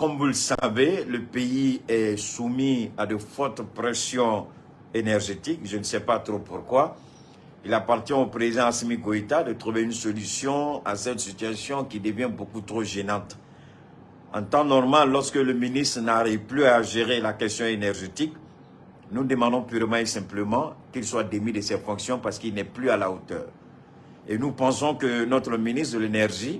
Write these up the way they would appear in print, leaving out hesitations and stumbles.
Comme vous le savez, le pays est soumis à de fortes pressions énergétiques. Je ne sais pas trop pourquoi. Il appartient au président Assimi Goïta de trouver une solution à cette situation qui devient beaucoup trop gênante. En temps normal, lorsque le ministre n'arrive plus à gérer la question énergétique, nous demandons purement et simplement qu'il soit démis de ses fonctions parce qu'il n'est plus à la hauteur. Et nous pensons que notre ministre de l'Énergie,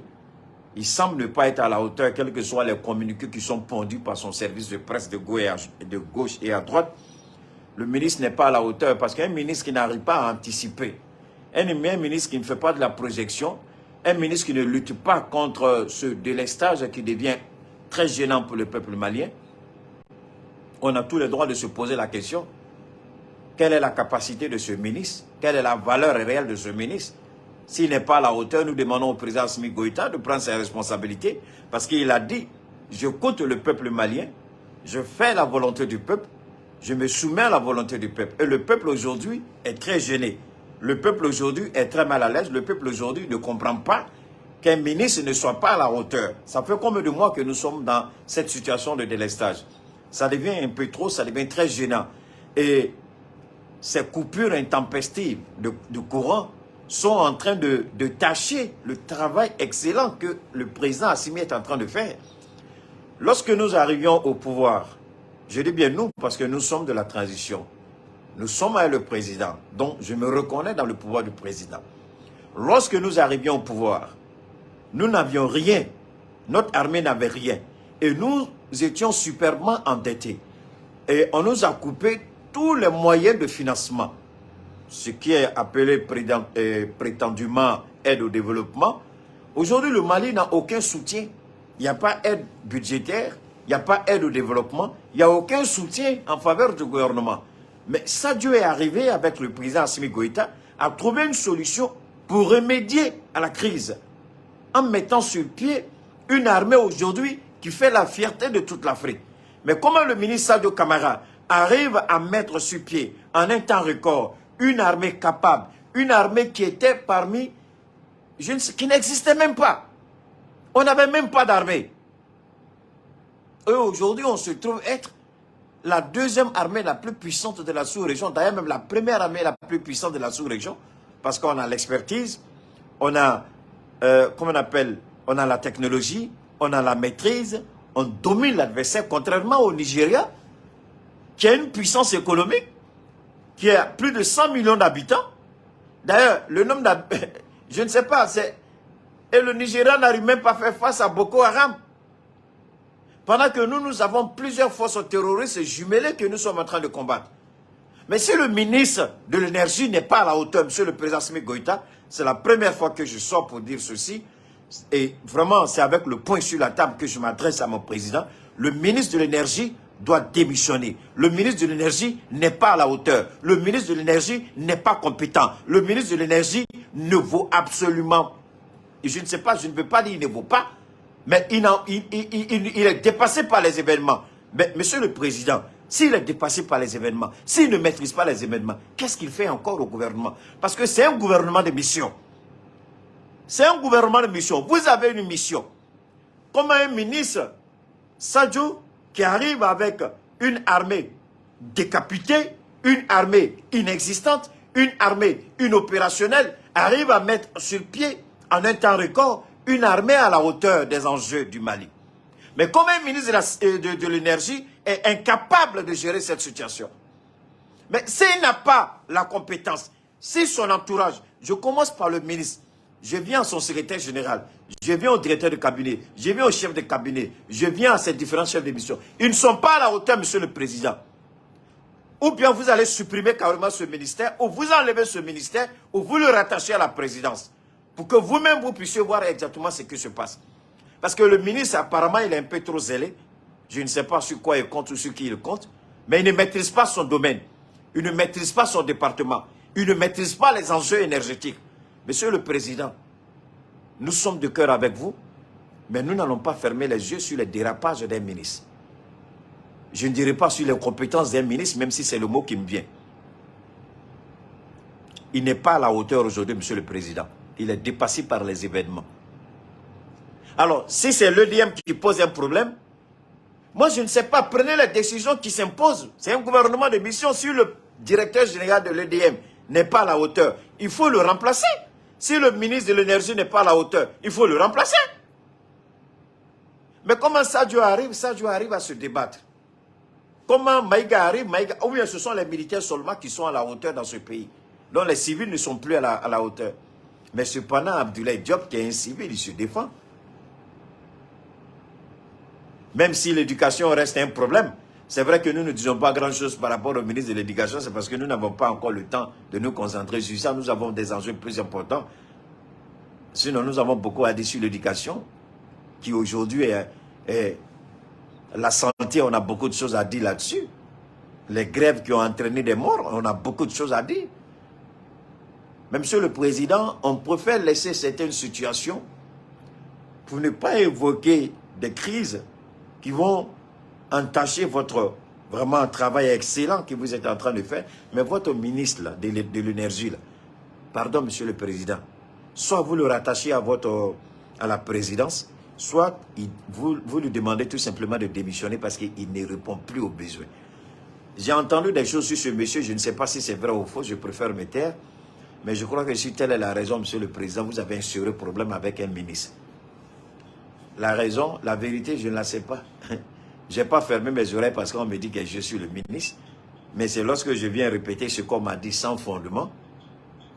il semble ne pas être à la hauteur, quels que soient les communiqués qui sont pondus par son service de presse de gauche et à droite. Le ministre n'est pas à la hauteur parce qu'un ministre qui n'arrive pas à anticiper, un ministre qui ne fait pas de la projection, un ministre qui ne lutte pas contre ce délestage qui devient très gênant pour le peuple malien, on a tous les droits de se poser la question, quelle est la capacité de ce ministre? Quelle est la valeur réelle de ce ministre? S'il n'est pas à la hauteur, nous demandons au président Assimi Goïta de prendre ses responsabilités parce qu'il a dit, je compte le peuple malien, je fais la volonté du peuple, je me soumets à la volonté du peuple. Et le peuple aujourd'hui est très gêné. Le peuple aujourd'hui est très mal à l'aise. Le peuple aujourd'hui ne comprend pas qu'un ministre ne soit pas à la hauteur. Ça fait combien de mois que nous sommes dans cette situation de délestage? Ça devient un peu trop, ça devient très gênant. Et ces coupures intempestives de courant sont en train de tacher le travail excellent que le président Assimi est en train de faire. Lorsque nous arrivions au pouvoir, je dis bien nous parce que nous sommes de la transition. Nous sommes avec le président, donc je me reconnais dans le pouvoir du président. Lorsque nous arrivions au pouvoir, nous n'avions rien. Notre armée n'avait rien. Et nous étions superbement endettés. Et on nous a coupé tous les moyens de financement. Ce qui est appelé prétendument aide au développement. Aujourd'hui, le Mali n'a aucun soutien. Il n'y a pas aide budgétaire, il n'y a pas aide au développement, il n'y a aucun soutien en faveur du gouvernement. Mais Sadio est arrivé avec le président Assimi Goïta à trouver une solution pour remédier à la crise en mettant sur pied une armée aujourd'hui qui fait la fierté de toute l'Afrique. Mais comment le ministre Sadio Camara arrive à mettre sur pied en un temps record une armée capable, une armée qui était parmi, je ne sais, qui n'existait même pas. On n'avait même pas d'armée. Et aujourd'hui, on se trouve être la deuxième armée la plus puissante de la sous-région, d'ailleurs même la première armée la plus puissante de la sous-région, parce qu'on a l'expertise, on a, comment on appelle, on a la technologie, on a la maîtrise, on domine l'adversaire, contrairement au Nigeria, qui a une puissance économique, qui a plus de 100 millions d'habitants. D'ailleurs, le nombre d'habitants, je ne sais pas, c'est... Et le Nigeria n'arrive même pas à faire face à Boko Haram. Pendant que nous, nous avons plusieurs forces terroristes jumelées que nous sommes en train de combattre. Mais si le ministre de l'énergie n'est pas à la hauteur, monsieur le président Assimi Goïta, c'est la première fois que je sors pour dire ceci, et vraiment, c'est avec le poing sur la table que je m'adresse à mon président, le ministre de l'énergie doit démissionner. Le ministre de l'énergie n'est pas à la hauteur. Le ministre de l'énergie n'est pas compétent. Le ministre de l'énergie ne vaut absolument... Et je ne sais pas, je ne veux pas dire qu'il ne vaut pas, mais il est dépassé par les événements. Mais monsieur le président, s'il est dépassé par les événements, s'il ne maîtrise pas les événements, qu'est-ce qu'il fait encore au gouvernement? Parce que c'est un gouvernement de mission. C'est un gouvernement de mission. Vous avez une mission. Comme un ministre, Sadio, qui arrive avec une armée décapitée, une armée inexistante, une armée inopérationnelle, arrive à mettre sur pied, en un temps record, une armée à la hauteur des enjeux du Mali. Mais comme un ministre de l'énergie est incapable de gérer cette situation? Mais s'il n'a pas la compétence, si son entourage, je commence par le ministre, je viens à son secrétaire général, je viens au directeur de cabinet, je viens au chef de cabinet, je viens à ces différents chefs de mission. Ils ne sont pas à la hauteur, monsieur le président. Ou bien vous allez supprimer carrément ce ministère, ou vous enlevez ce ministère, ou vous le rattachez à la présidence. Pour que vous-même, vous puissiez voir exactement ce qui se passe. Parce que le ministre, apparemment, il est un peu trop zélé. Je ne sais pas sur quoi il compte ou sur qui il compte. Mais il ne maîtrise pas son domaine. Il ne maîtrise pas son département. Il ne maîtrise pas les enjeux énergétiques. Monsieur le Président, nous sommes de cœur avec vous, mais nous n'allons pas fermer les yeux sur les dérapages d'un ministre. Je ne dirai pas sur les compétences d'un ministre, même si c'est le mot qui me vient. Il n'est pas à la hauteur aujourd'hui, Monsieur le Président. Il est dépassé par les événements. Alors, si c'est l'EDM qui pose un problème, Moi, je ne sais pas. Prenez les décisions qui s'imposent. C'est un gouvernement de mission. Si le directeur général de l'EDM n'est pas à la hauteur, il faut le remplacer. Si le ministre de l'énergie n'est pas à la hauteur, il faut le remplacer. Mais comment Sadio arrive? Sadio arrive à se débattre. Comment Maïga arrive? Maïga, ou bien ce sont les militaires seulement qui sont à la hauteur dans ce pays. Donc les civils ne sont plus à la hauteur. Mais cependant, Abdoulaye Diop, qui est un civil, il se défend. Même si l'éducation reste un problème. C'est vrai que nous ne disons pas grand-chose par rapport au ministre de l'Éducation, c'est parce que nous n'avons pas encore le temps de nous concentrer sur ça. Nous avons des enjeux plus importants. Sinon, nous avons beaucoup à dire sur l'éducation, qui aujourd'hui est la santé, on a beaucoup de choses à dire là-dessus. Les grèves qui ont entraîné des morts, on a beaucoup de choses à dire. Mais monsieur le Président, on préfère laisser certaines situations pour ne pas évoquer des crises qui vont entacher votre vraiment travail excellent que vous êtes en train de faire. Mais votre ministre là, de l'énergie, pardon monsieur le Président, soit vous le rattachez à la présidence, soit vous lui demandez tout simplement de démissionner parce qu'il ne répond plus aux besoins. J'ai entendu des choses sur ce monsieur, je ne sais pas si c'est vrai ou faux, je préfère me taire. Mais je crois que si telle est la raison, monsieur le Président, vous avez un sérieux problème avec un ministre. La raison, la vérité, je ne la sais pas. Je n'ai pas fermé mes oreilles parce qu'on me dit que je suis le ministre. Mais c'est lorsque je viens répéter ce qu'on m'a dit sans fondement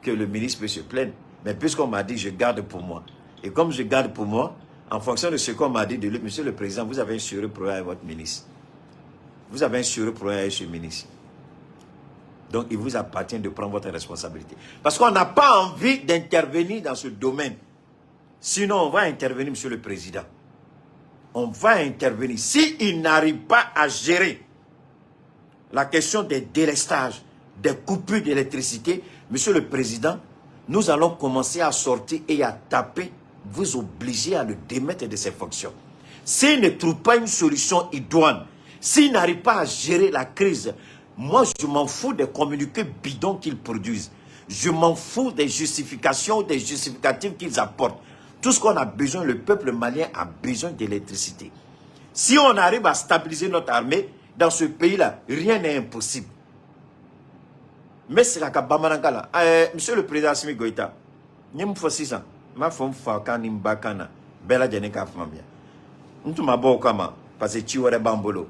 que le ministre peut se plaindre. Mais puisqu'on m'a dit, je garde pour moi. Et comme je garde pour moi, en fonction de ce qu'on m'a dit de lui, monsieur le Président, vous avez un sérieux problème avec votre ministre. Vous avez un sérieux problème avec ce ministre. Donc, il vous appartient de prendre votre responsabilité. Parce qu'on n'a pas envie d'intervenir dans ce domaine. Sinon, on va intervenir, monsieur le Président. On va intervenir. S'il n'arrive pas à gérer la question des délestages, des coupures d'électricité, monsieur le Président, nous allons commencer à sortir et à taper, vous obliger à le démettre de ses fonctions. S'il ne trouve pas une solution idoine, s'il n'arrive pas à gérer la crise, moi je m'en fous des communiqués bidons qu'ils produisent. Je m'en fous des justifications, des justificatifs qu'ils apportent. Tout ce qu'on a besoin, le peuple malien a besoin d'électricité. Si on arrive à stabiliser notre armée, dans ce pays-là, rien n'est impossible. Mais c'est la bamanankan la. Monsieur le Président Assimi Goïta, n ye mun fɔ sisan, n b'a fɔ n fa kan ni n ba kan na, bɛɛ lajɛlen k'a faamuya. N tun ma bɔ o kama parce que ci wɛrɛ b'an bolo.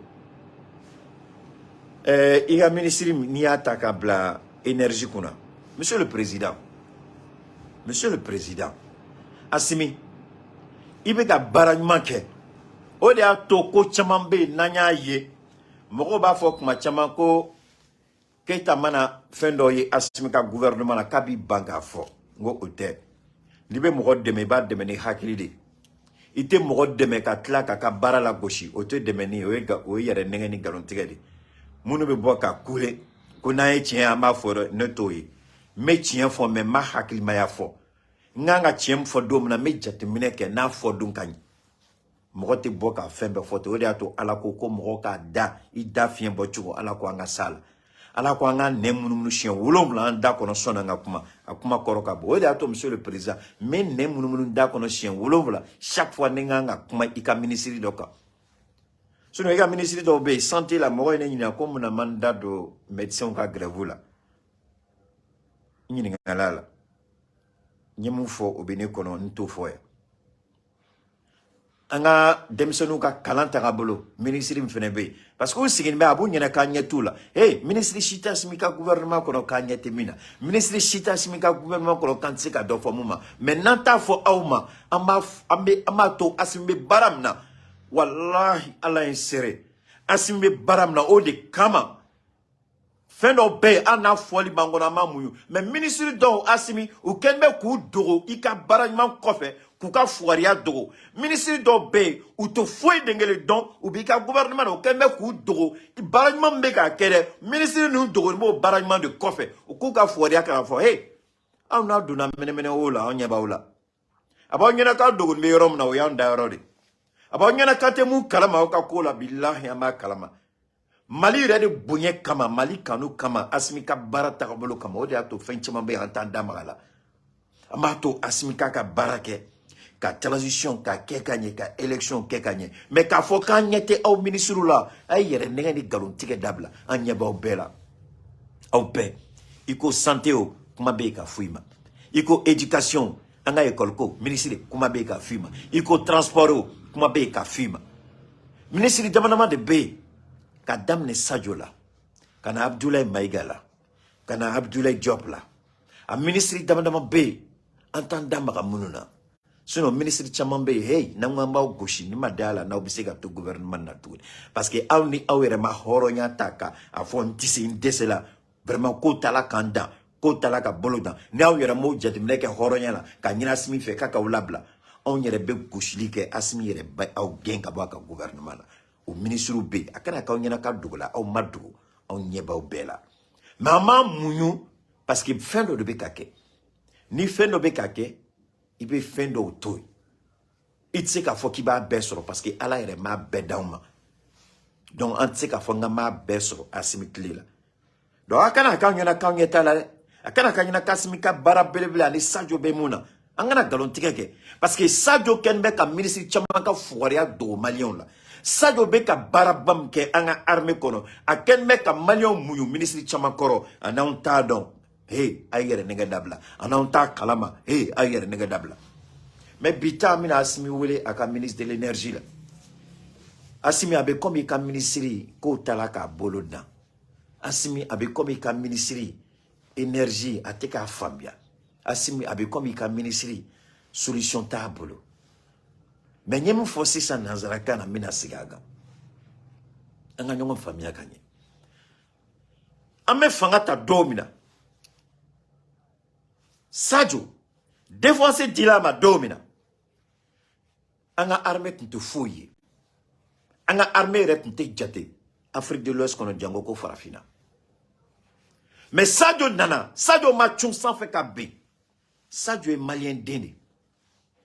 I ka ministre, n'i y'a ta k'a bila énergie kunna, monsieur le Président, monsieur le Président Assimi, i bɛ ka baara ɲuman kɛ. O de y'a to ko caman bɛ yen, n'an y'a ye, mɔgɔw b'a fɔ kuma caman ko Keita mana fɛn dɔ ye Assimi ka gouvernement la, k'a b'i ban k'a fɔ. N ko o tɛ. N'i bɛ mɔgɔ dɛmɛ, i b'a dɛmɛ ni hakili de. I tɛ mɔgɔ dɛmɛ ka tila k'a ka baara lagosi, o tɛ dɛmɛni ye, o ye yɛrɛ nɛgɛ ni nkalontigɛ de. Minnu bɛ bɔ ka kule ko n'an ye tiɲɛ, an b'a fɔ dɛ, ne t'o ye. N bɛ tiɲɛ fɔ, mɛ n ma hakilimaya fɔ. N kan ka tiɲɛ min fɔ don min na, n bɛ jateminɛ kɛ n'a fɔ don ka ɲi. Mɔgɔ tɛ bɔ ka fɛn bɛɛ fɔ ten. O de y'a to Ala ko ko mɔgɔ k'a da i da fiɲɛ bɔ cogo. Ala ko an ka s'a la. Ala ko an ka nɛn munumunu siɲɛ 7 an da kɔnɔ sɔnni an ka kuma. A kuma kɔrɔ ka bon. O de y'a to, monsieur le Président, n bɛ nɛn munumunu da kɔnɔ siɲɛ 7 chaque fois ni n kan ka kuma i ka ministre dɔ kan. Sinon i ka ministre dɔw bɛ yen, santé la, mɔgɔ ye ne ɲininka ko munna man da don médecins ka grève la. N ɲininkala la, n ye mun fɔ, o bɛ ne kɔnɔ, n t'o fɔ yan. An ka denmisɛnninw ka kalan tagabolo, minisiri min fana bɛ yen, parce que u sigilen bɛ, a b'u ɲɛna k'a ɲɛ t'u la. Hey, minisiri si tɛ Assimi ka gouvernement kɔnɔ k'a ɲɛ tɛ min na. Minisiri si tɛ Assimi ka gouvernement kɔnɔ k'an tɛ se ka dɔ fɔ mun ma. Mais n'an t'a fɔ aw ma, an b'a an bɛ an b'a to Assimi bɛ baara min na. Walahi, Ala ye n seere, Assimi bɛ baara min na, o de kama fɛn dɔw bɛ yen, hali n'a fɔli b'an kɔnɔ, an b'a muɲu. Mais minisiri dɔw, Assimi, u kɛlen bɛ k'u dogo i ka baara ɲuman kɔfɛ, k'u ka fugariya dogo. Minisiri dɔw bɛ yen, u tɛ foyi den kelen dɔn, u b'i ka gouvernement na, u kɛlen bɛ k'u dogo baara ɲuman min bɛ k'a kɛ dɛ. Minisiri ninnu dogolen b'o baara ɲuman de kɔfɛ, u k'u ka fugariya kɛ k'a fɔ he, aw n'a donna mɛnɛmɛnɛ o la, anw ɲɛ b'aw la. A b'aw ɲɛna k'aw dogolen bɛ yɔrɔ min na, o y'anw dayɔrɔ de. A b'aw ɲɛna k'an tɛ mun kalama aw ka ko la, bilahi, an b'a kalama. Mali yɛrɛ de bonya kama, Mali kanu kama, Asimi ka baara tagabolo kama, o de y'a to fɛn caman bɛ yen, an t'an da maga la. An b'a to Asimi k'a ka baara kɛ. Ka transition ka kɛ ka ɲɛ, ka élection kɛ ka ɲɛ. Mais k'a fɔ k'an ɲɛ tɛ aw ministre la, a ye yɛrɛ nɛgɛ ni nkalon tigɛ dabila. An ɲɛ b'aw bɛɛ la, aw bɛɛ. I ko santé o, kuma bɛ yen ka fɔ i ma. I ko éducation, an ka école ko ministre, kuma bɛ yen ka fɔ i ma. I ko transport o, kuma bɛ yen ka fɔ i ma. Ministre dama dama de bɛ yen, ka daminɛ Sadio la ka na Abdoulaye Maïga la, ka na Abdoulaye Diop la. A ministre dama dama bɛ yen, an t'an da maga minnu na. Sinon ministre caman bɛ yen, hey, n'an ko an b'aw gosi ni ma da la, n'aw bɛ se ka to gouvernement na tuguni, parce que aw ni aw yɛrɛ ma hɔrɔnya ta ka a fɔ n tɛ se, n dɛsɛ la. Vraiment, ko taala k'an dan, ko taala ka bolo dan. Ni aw yɛrɛ m'o jateminɛ kɛ hɔrɔnya la ka ɲini Asimi fɛ k'a k'aw labila, anw yɛrɛ bɛ gosili kɛ. Asimi yɛrɛ bɛ aw gɛn ka bɔ a ka gouvernement na. O ministre bɛ yen, a kana k'aw ɲɛna ka dogo la. Aw ma dogo, aw ɲɛ b'aw bɛɛ la. Mais an b'an muɲu, parce que fɛn dɔ de bɛ ka kɛ. Ni fɛn dɔ bɛ ka kɛ, i bɛ fɛn dɔw to yen. I tɛ se k'a fɔ k'i b'a bɛɛ sɔrɔ, parce que Ala yɛrɛ m'a bɛɛ d'anw ma. Donc an tɛ se k'a fɔ n ka m'a bɛɛ sɔrɔ Asimi tile la. Donc a kana k'anw ɲɛna k'anw ɲɛ t'a la dɛ. A kana k'an ɲɛna k'Asimi ka baara belebele ani Sadio bɛ mun na. An kana nkalon tigɛ kɛ, parce que Sadio kɛlen bɛ ka ministre caman ka fugariya dogo maliyɛnw la. Sadio bɛ ka baaraba min kɛ an ka armée kɔnɔ, a kɛlen bɛ ka maliyɛnw muɲu ministre caman kɔrɔ. A n'anw t'a dɔn, hey, a ye yɛrɛ nɛgɛ dabila. A n'anw t'a kalama, hey, a ye yɛrɛ nɛgɛ dabila. Mais bi ta, an bɛna Asimi wele a ka ministre de l'énergie la. Asimi, a bɛ komi i ka ministre k'o taara k'a bolo dan. Asimi, a bɛ komi i ka ministre énergie, a tɛ k'a faamuya. Asimi, a bɛ komi i ka ministre, solution t'a bolo. Mais n ye min fɔ sisan nanzarakan na, n bɛna segin a kan, an ka ɲɔgɔn faamuya ka ɲɛ. An bɛ fanga ta don min na, Sadio, défense dila a ma don min na, an ka armée tun tɛ foyi ye. An ka armée yɛrɛ tun tɛ jate Afrique de l'Ouest kɔnɔ, jango ko farafinna. Mais Sadio nana, Sadio ma cun sanfɛ ka bin. Sadio ye maliyɛn den de.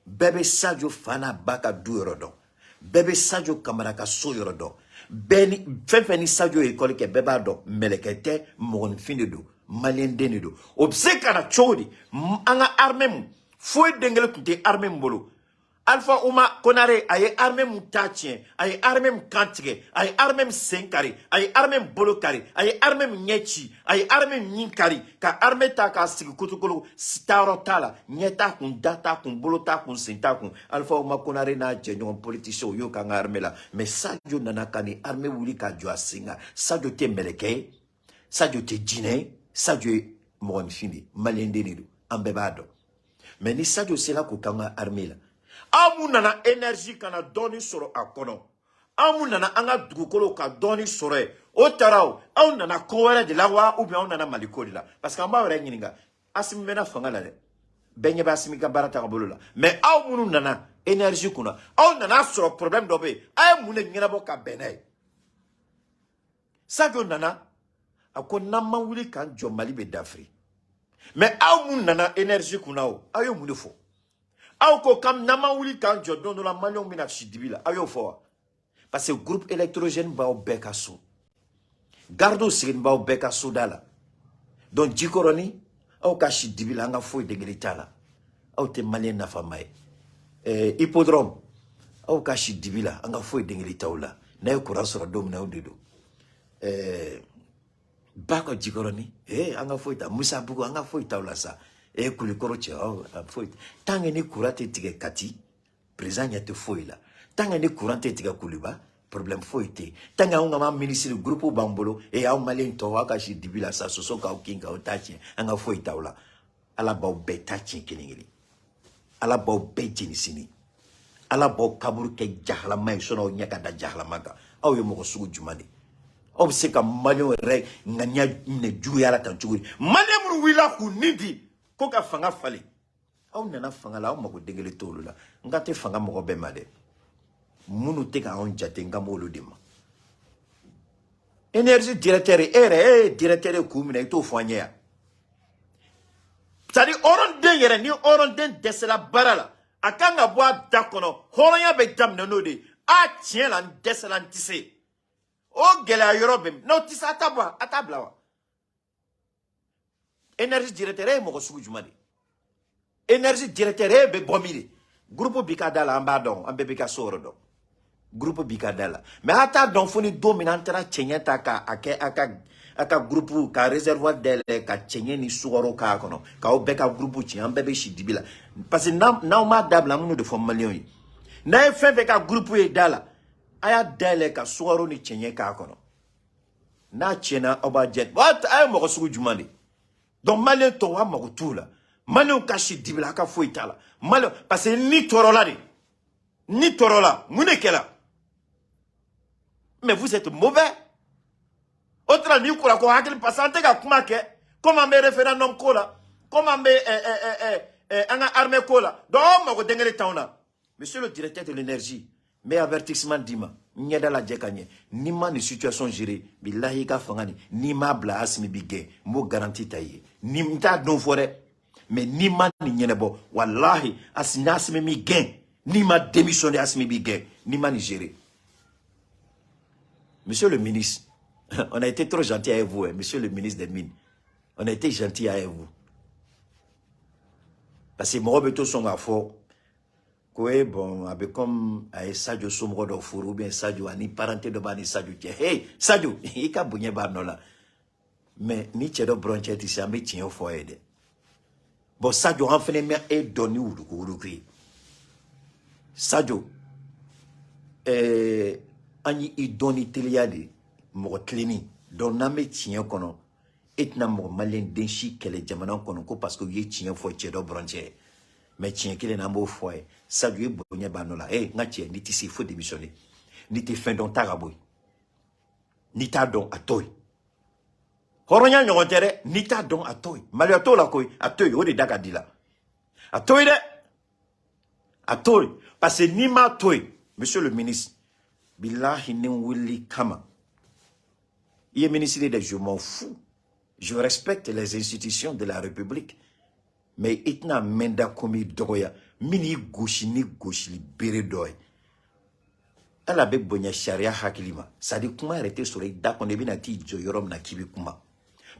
Bɛɛ bɛ Sadio fa n'a ba ka du yɔrɔ dɔn, bɛɛ bɛ Sadio Kamara ka so yɔrɔ dɔn. Bɛɛ ni fɛn fɛn ni Sadio ye école kɛ, bɛɛ b'a dɔn mɛlɛkɛ tɛ, mɔgɔninfin de don, maliyɛn den de don. O bɛ se ka na cogo di? An ka armée mun foyi den kelen tun tɛ armée min bolo, Alpha Oumar Konaré, a ye armée mun ta tiɲɛ, a ye armée mun kan tigɛ, a ye armée mun sen kari, a ye armée mun bolo kari, a ye armée mun ɲɛ ci, a ye armée mun ɲin kari, ka armée ta k'a sigi kotokolo, taayɔrɔ t'a la, ɲɛ t'a kun, da t'a kun, bolo t'a kun, sen t'a kun. Alpha Oumar Konaré n'a jɛɲɔgɔn politicien, u y'o k'an ka armée la. Mais Sadio nana ka ni armée wuli k'a jɔ a sen kan. Sadio tɛ mɛlɛkɛ ye, Sadio tɛ jinɛ ye, Sadio ye mɔgɔninfin de ye, maliyɛn den de don, an bɛɛ b'a dɔn. Mais ni Sadio sera k'o k'an ka armée la, aw mun nana énergie kana dɔɔni sɔrɔ a kɔnɔ, aw mun nana an ka dugukolo ka dɔɔni sɔrɔ yen, o taara o, aw nana ko wɛrɛ de la wa, ou bien aw nana Maliko de la? Parce que an b'aw yɛrɛ ɲininka. Asimi mɛnna fanga la dɛ, bɛɛ ɲɛ bɛ Asimi ka baara tagabolo la. Mais aw minnu nana énergie kunna, aw nana sɔrɔ problème dɔ bɛ yen, aw ye mun de ɲɛnabɔ ka bɛn n'a ye? Sadio nana, a ko n'an ma wuli k'an jɔ, Mali bɛ dafiri. Mais aw mun nana énergie kunna o, aw ye mun de fɔ? Aw ko kam n'an ma wuli k'an jɔ, don dɔ la maliyɛnw bɛna si dibi la. Aw y'o fɔ wa? Parce que groupe électrogène b'aw bɛɛ ka so, gardew sigilen b'aw bɛɛ ka soda la. Donc Jikɔrɔni, aw ka si dibi la, an ka foyi degeli t'a la, aw tɛ maliyɛn nafama ye. Hippodrome, aw ka si dibi la, an ka foyi degeli t'aw la. N'a ye courant sɔrɔ don min na, aw de don. Ba ka Jikɔrɔni, an ka foyi ta. Musabugu, an ka foyi t'aw la sa. Kulikɔrɔ cɛ, aw foyi. Tant que ni courant tɛ tigɛ Kati, président ɲɛ tɛ foyi la. Tant que ni courant tɛ tigɛ Kuluba, problème foyi tɛ yen. Tant que anw ka ministre groupe b'an bolo, aw maliyɛn tɔw, aw ka si dibi la sa, soso k'aw kin k'aw ta tiɲɛ, an ka foyi t'aw la. Ala b'aw bɛɛ ta tiɲɛ kelen kelen. Ala b'aw bɛɛ jeni sini. Ala b'aw kaburu kɛ jahalama ye, sɔnni aw ɲɛ ka da jahalama kan. Aw ye mɔgɔ sugu jumɛn de? Aw bɛ se ka maliyɛnw yɛrɛ ŋaniya minɛ juguya la tan cogo di? Maliyɛn minnu wulila k'u ni di ko ka fanga falen, aw nana fanga la, aw mago den kelen t'olu la. N ka tɛ fanga mɔgɔ bɛɛ ma dɛ, minnu tɛ k'anw jate, n kan b'olu de ma. Énergie directeur, e yɛrɛ, e ye directeur ye k'u minɛ, i t'o fɔ an ye yan. C'est à dire, hɔrɔnden yɛrɛ, ni hɔrɔnden dɛsɛla baara la, a kan ka bɔ a da kɔnɔ. Hɔrɔnya bɛ daminɛ n'o de ye. A tiɲɛ la, n dɛsɛla, n tɛ se. O gɛlɛya yɔrɔ bɛ min? N'aw tɛ se, a t'a bɔ, a t'a bila wa. Énergie directeur, e ye mɔgɔ sugu jumɛn de? Énergie directeur, e bɛ bɔ min de? Groupe b'i ka da la, an b'a dɔn, an bɛɛ b'i ka so yɔrɔ dɔn. Groupe b'i ka da la, mais a t'a dɔn fo ni don min an taara cɛɲɛ ta k'a kɛ a ka groupe ka réservoir dayɛlɛ ka cɛɲɛ ni sukaro k'a kɔnɔ k'aw bɛɛ ka groupe ci, an bɛɛ bɛ si dibi la. Parce que n'aw m'a dabila, an b'o de fɔ maliyɛnw ye. N'a ye fɛn fɛn ka groupe ye da la, a y'a dayɛlɛ ka sukaro ni cɛɲɛ k'a kɔnɔ. N'a tiɲɛna, aw b'a jɛ. A ye mɔgɔ sugu jumɛn de? Donc maliyɛn tɔw, a mago t'u la. Maliyɛnw ka si dibi la, a ka foyi t'a la. Maliyɛn, parce que ni tɔɔrɔla de, ni tɔɔrɔla, mun de kɛla? Mais vous êtes mauvais. O taara n'i kura ko hakili, parce que an tɛ ka kuma kɛ comme an bɛ référendum ko la, comme an bɛ an ka armée ko la. Donc aw mago den kelen t'anw na. Monsieur le directeur de l'énergie, n bɛ avertissement d'i ma, n ɲɛda lajɛ ka ɲɛ. N'i ma nin situation gérer, bilahi, i ka fanga nin, n'i m'a bila, Asimi b'i gɛn. N b'o garantie ta i ye. Ni n t'a don fɔ dɛ, mais n'i ma nin ɲɛnabɔ, walahi, Asimi, n'Asimi m'i gɛn, n'i ma démissionner, Asimi b'i gɛn n'i ma nin gérer. Monsieur le ministre, on a été trop gentil avec vous, hein, monsieur le ministre des Mines. On a été gentil avec vous. Parce que mɔgɔ bɛ to sɔn k'a fɔ ko e bon, a bɛ comme a ye Sadio somɔgɔ dɔ furu, ou bien Sadio ani parenté dɔ b'a ni Sadio cɛ. Hey Sadio, i ka bonya b'a nɔ la. Mais ni cɛ dɔ bɔrɔn cɛ tɛ se, an bɛ tiɲɛ fɔ a ye dɛ. Bon Sadio, an fɛnɛ bɛ e dɔn ni wuruku wuruku ye. Sadio, an ye i dɔn ni teliya de, mɔgɔ tilenni. Donc n'an bɛ tiɲɛ kɔnɔ, e tɛna mɔgɔ maliyɛn den si kɛlɛ jamana kɔnɔ ko parce que u ye tiɲɛ fɔ cɛ dɔ bɔrɔn cɛ. Mais tiɲɛ kelen na, an b'o fɔ a ye. Sadio, e bonya b'a nɔ la. N ka cɛ, n'i tɛ se, il faut démissionner. N'i tɛ fɛn dɔn, taa ka bɔ yen. N'i t'a dɔn, a to yen. Hɔrɔnya ɲɔgɔn tɛ dɛ. N'i t'a dɔn, a to yen. Maloya t'o la koyi, a to yen. O de da ka di la. A to yen dɛ, a to yen. Parce que n'i m'a to yen, monsieur le ministre, bilahi, ni n wulili kama i ye ministre de, je m'en fous, je respecte les institutions de la République, mais i tɛna mɛn da komi dɔgɔya min y'i gosi ni gosili bere dɔ ye. Hali a bɛ bonya sariya hakili ma, c'est à dire kuma yɛrɛ tɛ sɔrɔ i da kɔnɔ, i bɛna t'i jɔ yɔrɔ min na k'i bɛ kuma.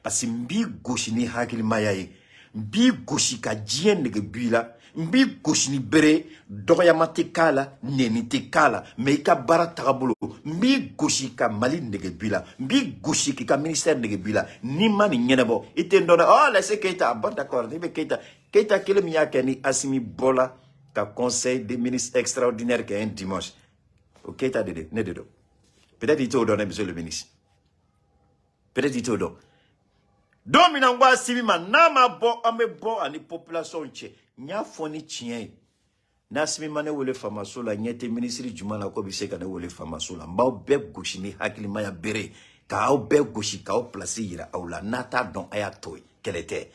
Parce que n b'i gosi ni hakilimaya ye, n b'i gosi ka diɲɛ nege b'i la, n b'i gosi ni bere, dɔgɔyama tɛ k'a la, nɛni tɛ k'a la, mais i ka baara tagabolo, n b'i gosi ka Mali nege b'i la, n b'i gosi k'i ka ministère nege b'i la. N'i ma nin ɲɛnabɔ, i tɛ n dɔn dɛ. Oh, laissez Keita. Bon, d'accord, n'i bɛ Keita, Keita kelen min y'a kɛ ni Asimi bɔla ka conseil des ministres extraordinaire kɛ un dimanche, o Keita de ne de don. Peut-être i t'o dɔn dɛ, monsieur le ministre, peut-être i t'o dɔn. Don min na n ko Asimi ma, n'a ma bɔ, an bɛ bɔ ani population cɛ. N y'a fɔ ni tiɲɛ ye. N'Asimi ma ne wele faamaso la, ɲɛ tɛ ministre jumɛn la ko bɛ se ka ne wele faamaso la. N b'aw bɛɛ gosi ni hakilimaya bere, k'aw bɛɛ gosi, k'aw place yira aw la. N'a t'a dɔn, a y'a to yen, kɛlɛ tɛ.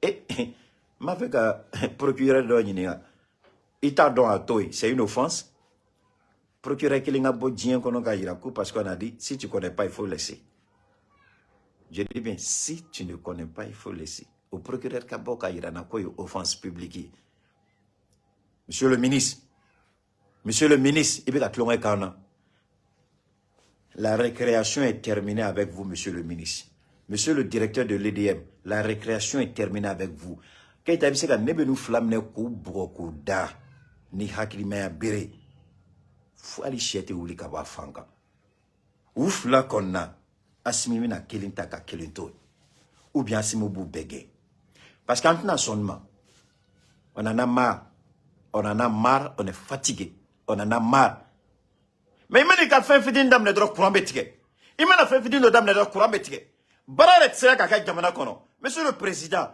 E n b'a fɛ ka procureur dɔ ɲininka. I t'a dɔn, a to yen, c'est une offense? Procureur kelen ka bɔ diɲɛ kɔnɔ k'a yira ko parce qu'on a dit si tu connais pas, il faut laisser. Je dis bien, si tu ne connais pas, il faut laisser. Au procureur ka bɔ k'a yira na k'o ye offense publique ye. Monsieur le ministre, monsieur le ministre, i bɛ ka tulonkɛ k'an na. La récréation est terminée avec vous, monsieur le ministre. Monsieur le directeur de l'EDM, la récréation est terminée avec vous. Keita, i bɛ se ka ne bɛ n'u fila minɛ k'u bugɔ k'u da ni hakilimaya bere, fo hali sɛ tɛ wuli ka bɔ a fan kan. U fila kɔni na, Asimi bɛna kelen ta ka kelen to yen, ou bien Asimi b'u bɛɛ gɛn, parce que an tɛna sɔn nin ma. On en a marre, on en a marre, on est fatigué, on en a marre. Mais i mana i ka fɛn fitinin daminɛ dɔrɔn, courant bɛ tigɛ. I mana fɛn fitinin dɔ daminɛ dɔrɔn, courant bɛ tigɛ. Baara yɛrɛ tɛ se ka kɛ jamana kɔnɔ. Monsieur le président,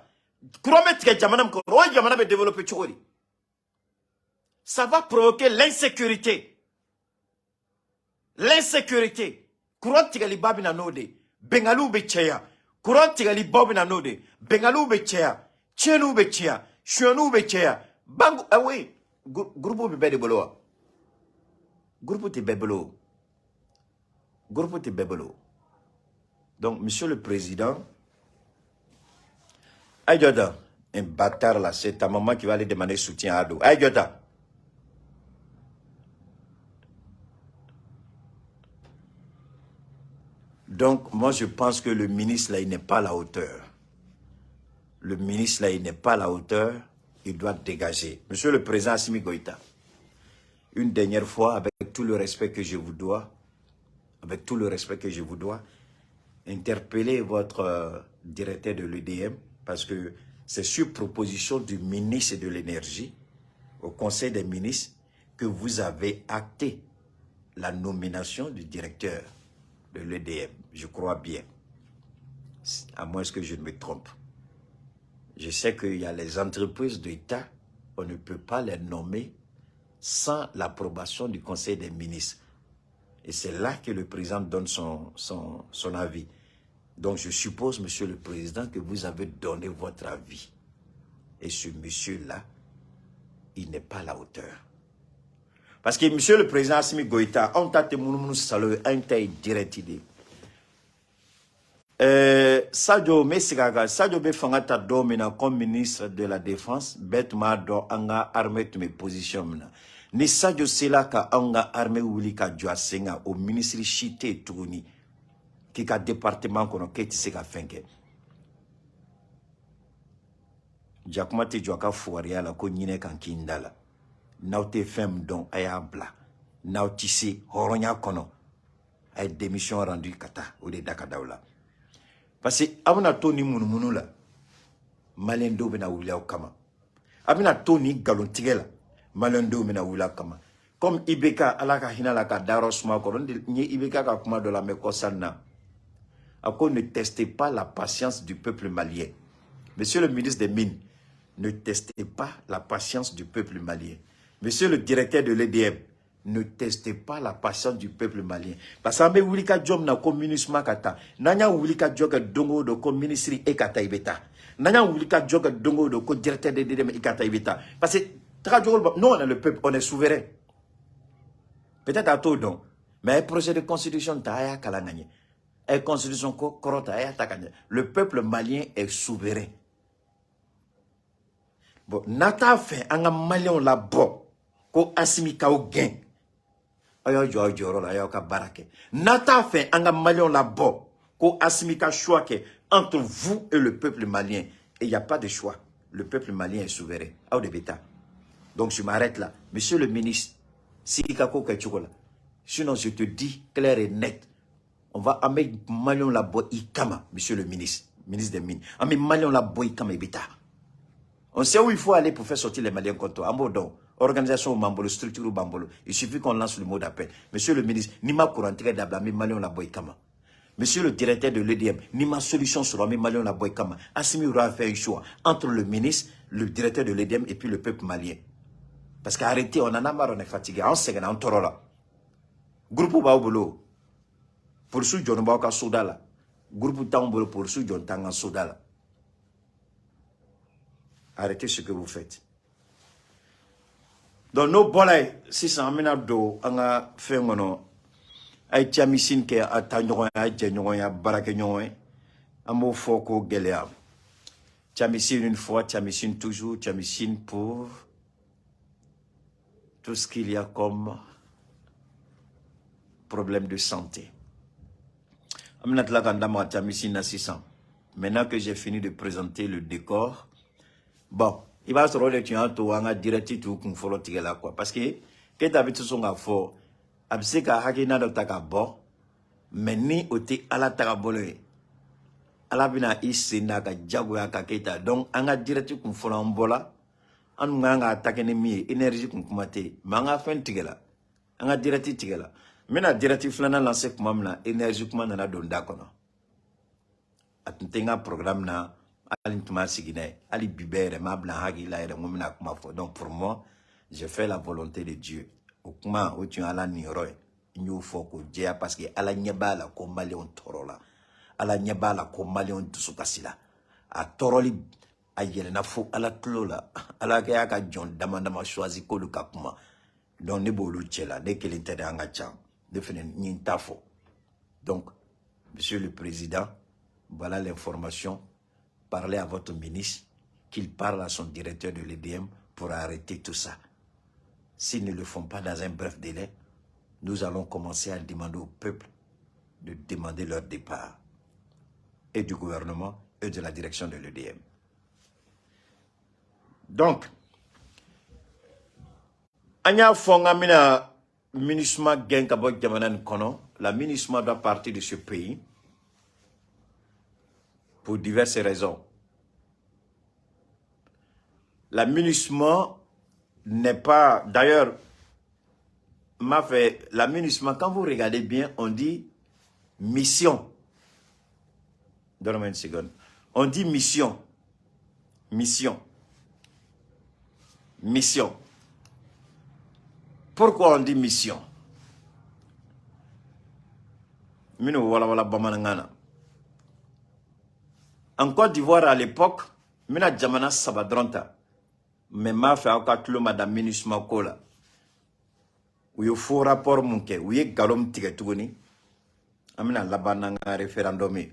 courant bɛ tigɛ jamana min kɔnɔ, o jamana bɛ développer cogo di? Ça va provoquer l'insécurité, l'insécurité. Courant tigɛliba bɛ na n'o de ye, bɛngaliw bɛ caya. Courant tigɛlibaw bɛ na n'o de ye, bɛngaliw bɛ caya, tiɲɛniw bɛ caya, sonyaniw bɛ caya. Banque, ah oui, groupe bɛ bɛɛ de bolo wa? Groupe tɛ bɛɛ bolo, groupe tɛ bɛɛ bolo. Donc monsieur le président, Aïdjota, un bâtard là, c'est ta maman qui va aller demander soutien à Ado. Aïdjota. Donc, moi, je pense que le ministre, là, il n'est pas à la hauteur. Le ministre, là, il n'est pas à la hauteur. Il doit dégager. Monsieur le président Assimi Goïta, une dernière fois, avec tout le respect que je vous dois, avec tout le respect que je vous dois, interpellez votre directeur de l'EDM, parce que c'est sur proposition du ministre de l'Énergie, au Conseil des ministres, que vous avez acté la nomination du directeur de l'EDM. Je crois bien, à moins que je ne me trompe. Je sais qu'il y a les entreprises d'État, on ne peut pas les nommer sans l'approbation du Conseil des ministres. Et c'est là que le président donne son avis. Donc je suppose, monsieur le président, que vous avez donné votre avis. Et ce monsieur-là, il n'est pas à la hauteur. Parce que monsieur le président Assimi Goïta, on t'a te salo, on t'a direct idée. Sadio Messigaga, Sadio bɛ fanga ta don min na comme ministre de la Défense, bɛɛ tun b'a dɔn an ka armée tun bɛ position min na. Ni Sadio sera ka anw ka armée wuli ka jɔ a sen kan, o ministre si tɛ yen tuguni k'i ka département kɔnɔ k'e tɛ se ka fɛn kɛ. Jakuma tɛ jɔ a ka fugariya la ko ɲinɛ kan k'i da la. N'aw tɛ fɛn min dɔn, a y'a bila. N'aw tɛ se hɔrɔnya kɔnɔ, a ye démission rendu ka taa, o de da ka d'aw la. Parce que aw bɛna to ni munumunu la, maliyɛn dɔw bɛna wuli aw kama. A bɛna to ni nkalontigɛ la, maliyɛn dɔw bɛna wuli aw kama. Comme IBK, Ala ka hinɛ la ka dayɔrɔ suma kɔrɔ, n ye IBK ka kuma dɔ lamɛn kɔsa in na. A ko ne testez pas la patience du peuple malien. Monsieur le ministre des Mines, ne testez pas la patience du peuple malien. Monsieur le directeur de l'EDM, ne testez pas la patience du peuple malien. Parce que an bɛ wuli ka jɔ min na ko MINUSMA ka taa, n'an y'a wuli ka jɔ kɛ don o don ko ministre e ka taa i bɛ taa, n'an y'a wuli ka jɔ kɛ don o don ko directeur de l'EDM i ka taa i bɛ taa. Parce que tagacogo, nous on est le peuple, on est souverain. Peut-être a t'o dɔn, mais a ye projet de constitution ta, a y'a kalan ka ɲɛ. A ye constitution ko kɔrɔ ta, a y'a ta ka ɲɛ. Le peuple malien est souverain. Bon, n'a t'a fɛ an ka maliyɛnw labɔ ko Assimi k'aw gɛn, aw y'aw jɔ aw jɔyɔrɔ la, aw y'aw ka baara kɛ. N'a t'a fɛ an ka maliyɛnw labɔ ko Assimi ka choix kɛ entre vous et le peuple malien, et il n'y a pas de choix. Le peuple malien est souverain. Aw de bɛ taa. Donc je m'arrête là. Monsieur le ministre, sigi ka ko kɛ cogo la. Sinon je te dis clair et net, on va an bɛ maliyɛnw labɔ i kama, monsieur le ministre, ministre des Mines. An bɛ maliyɛnw labɔ i kama, i bɛ taa. On sait où il faut aller pour faire sortir les Maliens contre toi. An b'o dɔn. Organisation b'an bolo, structure b'an bolo. Il suffit qu'on lance le mot d'appel. Monsieur le ministre, n'i ma kurantigɛ dabila, an bɛ maliyɛnw labɔ i kama. Monsieur le directeur de l'EDM, n'i ma solution sɔrɔ, an bɛ maliyɛnw labɔ i kama. Assimi aura fait un choix entre le ministre, le directeur de l'EDM et puis le peuple malien. Parce qu'arrêtez, on en a marre, on est fatigué. An sɛgɛnna, an tɔɔrɔ la. Groupe b'aw bolo. Polisiw jɔnnen b'aw ka soda la. Groupe t'anw bolo, polisiw jɔn t'an ka soda la. Arrêtez ce que vous faites. Donc n'o bɔra yen sisan, an bɛna don an ka fɛn kɔnɔ. A ye camisine kɛ a ta ɲɔgɔn ye, a ye jɛɲɔgɔnya, baarakɛɲɔgɔn ye. An b'o fɔ ko gɛlɛya. Camisine une fois, camisine toujours, camisine pour tout ce qu'il y a comme problème de santé. An bɛna tila k'an da maga camisine na sisan. Maintenant que j'ai fini de présenter le décor, bon, i b'a sɔrɔ o de tun y'a to an ka direct t'u kun fɔlɔ tigɛ la quoi. Parce que Keyita bɛ sɔn k'a fɔ, a bɛ se ka hakilina dɔ ta ka bɔ, mais ni o tɛ Ala tagabolo ye, Ala bɛna i sen da ka jagoya ka Keyita. Donc an ka direct kun fɔlɔ an bɔla, an dun kan ka attaquer ni min ye, énergie kun kuma tɛ yen, mais an ka fɛn tigɛ la, an ka direct tigɛ la. N bɛna direct filanan lancer tuma min na, énergie kuma nana don da kɔnɔ. A tun tɛ n ka programme na, hali n tun ma sigi n'a ye, hali bi bɛɛ yɛrɛ m'a bila n hakili la yɛrɛ n ko n bɛna kuma fɔ. Donc pour moi, j'ai fait la volonté de Dieu. O kuma o tun ye Ala niyɔrɔ ye. N y'o fɔ k'o jɛya parce que Ala ɲɛ b'a la ko maliyɛnw tɔɔrɔ la, Ala ɲɛ b'a la ko maliyɛnw dusu kasi la. A tɔɔrɔli a yɛlɛnna fo Ala tulo la. Ala y'a ka jɔn dama dama choisi k'olu ka kuma. Donc ne b'olu cɛ la, ne kelen tɛ dɛ, an ka ca. Ne fɛnɛ n ye n ta fɔ. Donc monsieur le président, voilà l'information. Parlez à votre ministre, qu'il parle à son directeur de l'EDM pour arrêter tout ça. S'ils ne le font pas dans un bref délai, nous allons commencer à demander au peuple de demander leur départ, et du gouvernement et de la direction de l'EDM. Donc, An y'a fɔ n k'an bɛna MINUSMA gɛn ka bɔ jamana nin kɔnɔ. La MINUSMA doit partir de ce pays pour diverses raisons. La MINUSMA n'est pas, d'ailleurs, m'a fait, la MINUSMA, quand vous regardez bien, on dit mission. Donne-moi une seconde. On dit mission. Mission. Mission. Pourquoi on dit mission? Minnu wala wala bamanankan na. En Côte d'Ivoire à l'époque, n bɛna jamana saba dɔrɔn ta. Mais n b'a fɛ aw ka tulo ma da MINUSMA ko la. U ye faux rapport mun kɛ, u ye nkalon min tigɛ tuguni. An bɛna laban n'an ka référendum ye.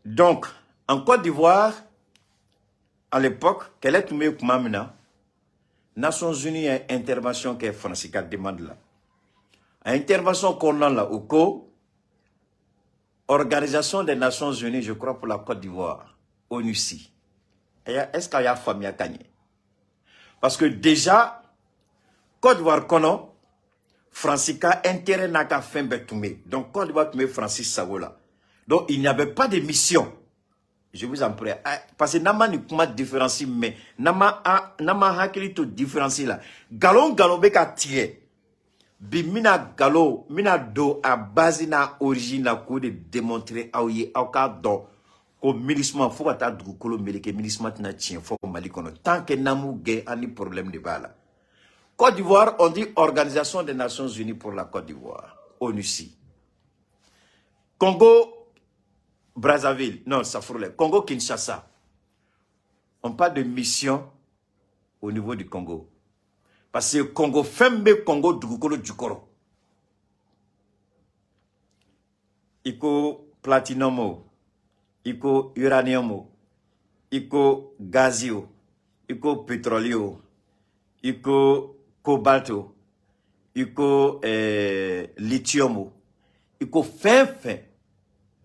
Donc, en Côte d'Ivoire, à l'époque, kɛlɛ tun bɛ yen tuma min na, Nations Unies ye intervention kɛ Faransi ka demande la. A intervention kɔnɔna la, u ko Organisation des Nations Unies, je crois, pour la Côte d'Ivoire, ONUCI. Est-ce qu'il y a faamuya ka ɲɛ? Parce que déjà, Côte d'Ivoire kɔnɔ, Faransi ka intérêt n'a ka fɛn bɛɛ tun bɛ yen. Donc Côte d'Ivoire tun bɛ Faransi sago la. Donc il n'y avait pas de mission. Je vous en prie. Ah, parce que n'a ma nin kuma différence mɛn, n'a ma hakili to différence la, nkalon nkalon bɛ ka tigɛ. Bi n bɛna nkalon, n bɛna don a base n'a origine na k'o de démontrer aw ye, aw k'a dɔn ko MINUSMA fo ka taa dugukolo meleke, MINUSMA tɛna tiɲɛ fɔ Mali kɔnɔ tant que n'an m'u gɛn, an ni problème de b'a la. Côte d'Ivoire, on dit Organisation des Nations Unies pour la Côte d'Ivoire, ONUCI. Congo, Brazzaville, non, ça fout. Congo, Kinshasa. On parle de mission au niveau du Congo. Parce que Congo, fɛn bɛ Congo dugukolo jukɔrɔ. I ko platinum o, i ko uranium o, i ko gazi o, i ko pétrole o, i ko cobalt o, i ko lithium o, i ko fɛn fɛn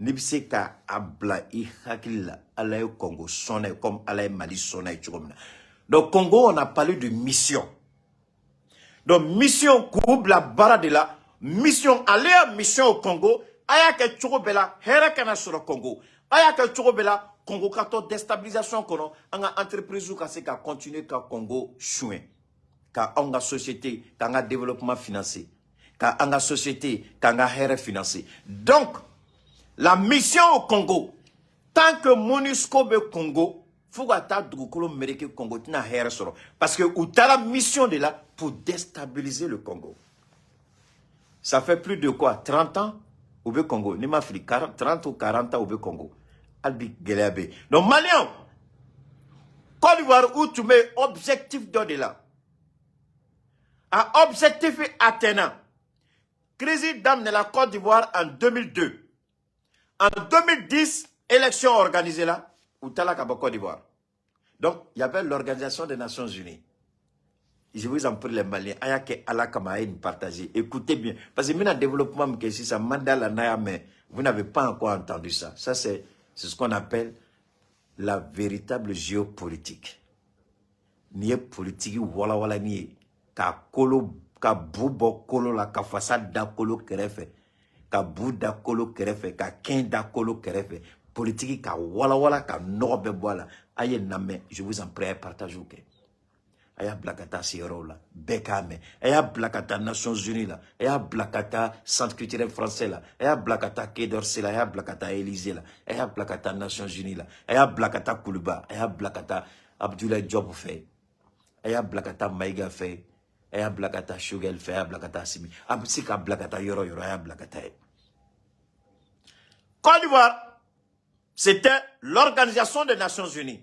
n'i bɛ se ka a bila i hakili la, Ala ye Congo sɔnna ye comme Ala ye Mali sɔnna ye cogo min na. Donc Congo, on a parlé de mission. Donc mission k'u bila baara de la, mission, ale ya mission au Congo, a y'a kɛ cogo bɛɛ la, hɛrɛ kana sɔrɔ Congo. A y'a kɛ cogo bɛɛ la, Congo ka to déstabilisation kɔnɔ, an ka entreprise ka se ka continuer ka Congo suɲɛ, ka anw ka société, k'an ka développement financer, ka an ka société, k'an ka hɛrɛ financer. Donc, la mission au Congo, tant que MONUSCO bɛ Congo, fo ka taa dugukolo meleke, Congo tɛna hɛrɛ sɔrɔ. Parce que u taara mission de la pour déstabiliser le Congo. Ça fait plus de quoi? 30 ans u bɛ Congo. N'i ma fili, 40, 30 ou 40 ans u bɛ Congo. Hali bi gɛlɛya bɛ yen. Donc Maliens, Côte d'Ivoire u tun bɛ objectif dɔ de la. A objectif atteint. Crise daminɛla Côte d'Ivoire en 2002. En 2010, élection organisée là, u taara ka bɔ Côte d'Ivoire. Donc, il y avait l'Organisation des Nations Unies. Je vous en prie, les Maliens, a y'a kɛ Ala kama, a ye nin partager. Écoutez bien. Parce que maintenant, développement, que si ça mandat la naya, mais vous n'avez pas encore entendu ça. Ça, c'est ce qu'on appelle la véritable géopolitique. N'i ye politique wala wala ni ye, ka kolo, ka bu bɔ kolo la, ka fasa da kolo kɛrɛfɛ, ka bu da kolo kɛrɛfɛ, ka kɛn da kolo kɛrɛfɛ, politique ka wala wala ka nɔgɔ bɛɛ bɔ a la. A ye lamɛn, je vous en prie, a ye partage kɛ. A y'a bila ka taa se yɔrɔw la, bɛɛ k'a mɛn. A y'a bila ka taa Nations Unies la, a y'a bila ka taa Centre culturel français la, a y'a bila ka taa Quai d'Orsay la, a y'a bila ka taa Élysée la, a y'a bila ka taa Nations Unies la, a y'a bila ka taa Kuluba, a y'a bila ka taa Abdoulaye Diop fɛ, a y'a bila ka taa Maïga fɛ, a y'a bila ka taa Choguel fɛ, a y'a bila ka taa Assimi. A bɛ se k'a bila ka taa yɔrɔ yɔrɔ, a y'a bila ka taa yen. Côte d'Ivoire, c'était l'Organisation des Nations Unies.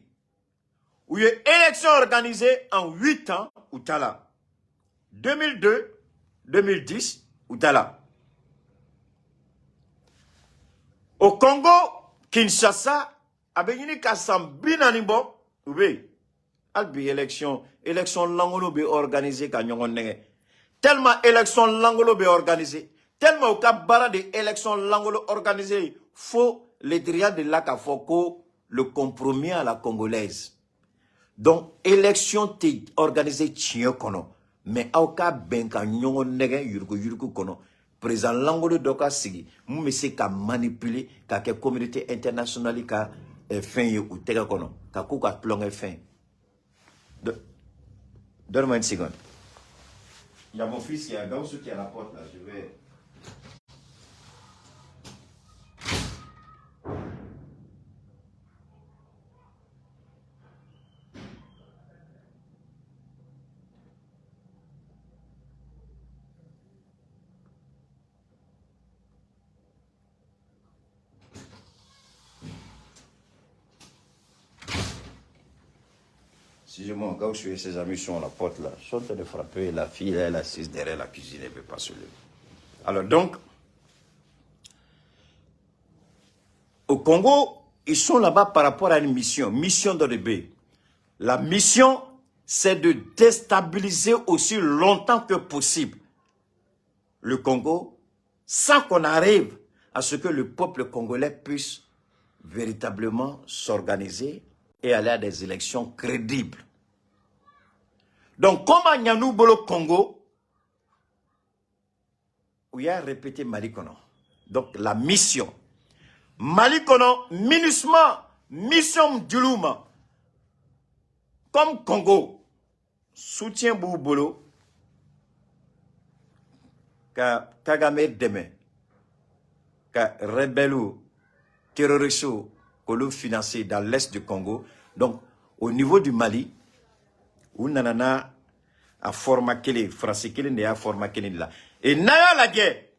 Où il y a eu élection organisée en 8 ans, u taara. 2002, 2010, u taara. Au Congo, Kinshasa, a bɛ ɲini ka san 40 bɔ, u bɛ yen. Hali bi élection, élection langolo bɛ organiser ka ɲɔgɔn nɛgɛ. Tellement élection langolo bɛ organiser, tellement u ka baara de élection langolo organiser, fo Le Drian de la k'a fɔ ko le compromis à la congolaise. Donc élection tɛ organiser tiɲɛ kɔnɔ. Mais aw ka bɛn ka ɲɔgɔn nɛgɛ yuruguyurugu kɔnɔ, président lankolon dɔ ka sigi mun bɛ se ka manipuler ka kɛ communauté internationale ka fɛn ye u tɛgɛ kɔnɔ, ka k'u ka tulonkɛ fɛn. Donne-moi une seconde. Il y a mon fils qui est à Gaussou qui est à la porte là, je vais. Excusez-moi, Gaussou et ses amis sont à la porte là. Ils sont en train de frapper. La fille, elle est assise derrière la cuisine, elle ne peut pas se lever. Alors donc, au Congo, ils sont là-bas par rapport à une mission. Mission de B. La mission, c'est de déstabiliser aussi longtemps que possible le Congo, sans qu'on arrive à ce que le peuple congolais puisse véritablement s'organiser et aller à des élections crédibles. Donc, comme à Nyanubolo Congo, où il y a répété Mali kɔnɔ. Donc, la mission. Mali kɔnɔ, MINUSMA, mission Djoulouma, comme Congo, soutien b'u bolo, ka Kagame dɛmɛ, ka rebelle, terroristes, k'olu financer dans l'est du Congo. Donc, au niveau du Mali, u nana n'a a format kelen, Faransi kelen de y'a format kelen de la. Et n'a y'a lajɛ,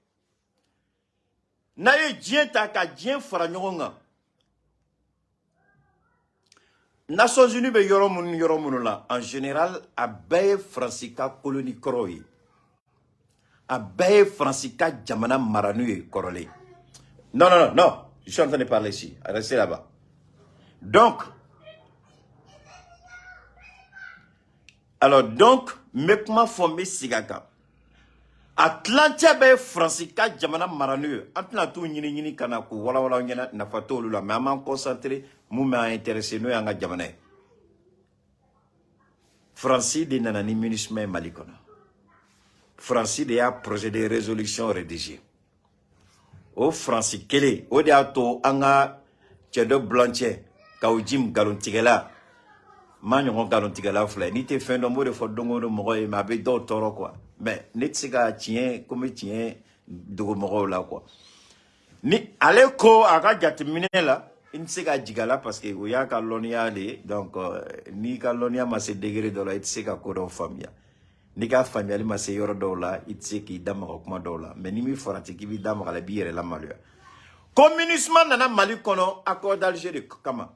n'a ye diɲɛ ta ka diɲɛ fara ɲɔgɔn kan, Nations Unies bɛ yɔrɔ minnu yɔrɔ minnu la, en général, a bɛɛ ye Faransi ka colonie kɔrɔw ye. A bɛɛ ye Faransi ka jamana maraniw ye kɔrɔlen. Non, non, non, non, je suis en train de parler ici. Restez là-bas. Donc, alors donc, n bɛ kuma fɔ, n bɛ segin a kan. A tilancɛ bɛɛ ye Faransi ka jamana maraniw ye. An tɛna t'u ɲini ɲini ka na k'u walawala aw ɲɛna, nafa t'olu la, mais an b'an concentré mun b'an intéressé, n'o y'an ka jamana ye. Faransi de nana ni MINUSMA ye Mali kɔnɔ. Faransi de y'a projet de résolution rédigé. O Faransi kelen, o de y'a to an ka cɛ dɔ bulancɛ Kaou Djim nkalontigɛla, ma ɲɔgɔn nkalontigɛla filɛ. N'i tɛ fɛn dɔn, n b'o de fɔ don o don mɔgɔ ye, mais a bɛ dɔw tɔɔrɔ quoi. Mais ne tɛ se ka tiɲɛ ko n bɛ tiɲɛ dogo mɔgɔw la quoi. Ni ale ko a ka jateminɛ la, i tɛ se ka jigin a la parce que o y'a ka lɔnniya de ye. Donc n'i ka lɔnniya ma se degré dɔ la, i tɛ se ka ko dɔw faamuya. N'i ka faamuyali ma se yɔrɔ dɔw la, i tɛ se k'i da maga kuma dɔw la. Mais n'i m'i farati k'i b'i da maga la, i b'i yɛrɛ lamaloya. Ko MINUSMA nana Mali kɔnɔ accord d'Alger de kama.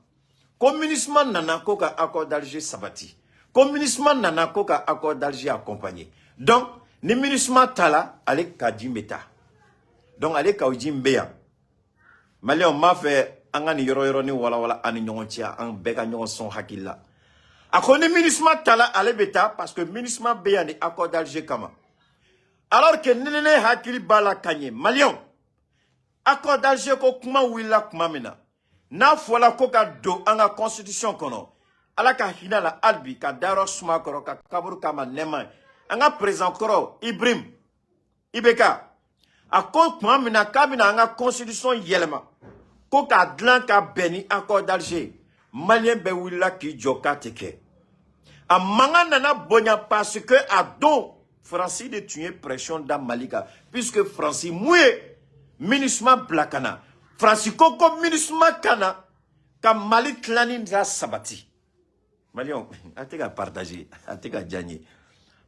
Ko MINUSMA nana ko ka accord d'Alger sabati. Ko MINUSMA nana ko ka accord d'Alger accompagner. Donc, ni MINUSMA taara, ale ka ji bɛ taa. Donc, ale Kaou Djim bɛ yan. Maliyɛnw, n b'a fɛ an ka nin yɔrɔ yɔrɔnin walawala an ni ɲɔgɔn cɛ, an bɛɛ ka ɲɔgɔn sɔn hakili la. A ko ni MINUSMA taara, ale bɛ taa parce que MINUSMA bɛ yan ni accord d'Alger kama. Alors que ni ne hakili b'a la ka ɲɛ, Maliyɛnw, accord d'Alger ko kuma wulila tuma min na, n'a fɔla ko ka don an ka constitution kɔnɔ, Ala ka hinɛ la hali bi, ka dayɔrɔ suma kɔrɔ, ka kaburu k'a ma nɛɛma ye, an ka président kɔrɔ Ibrahim IBK, a ko tuma min na k'a bɛna an ka constitution yɛlɛma ko k'a dilan ka bɛn ni accord d'Alger, Maliyɛn bɛɛ wulila k'i jɔ k'a tɛ kɛ. A mankan nana bonya parce que a don Faransi de tun ye pression da Mali kan, puisque Faransi mun ye MINUSMA bila ka na, Faransi ko ko MINUSMA ka na ka Mali tilani ka sabati. Maliyɛnw, a tɛ ka partager, a tɛ ka diya n ye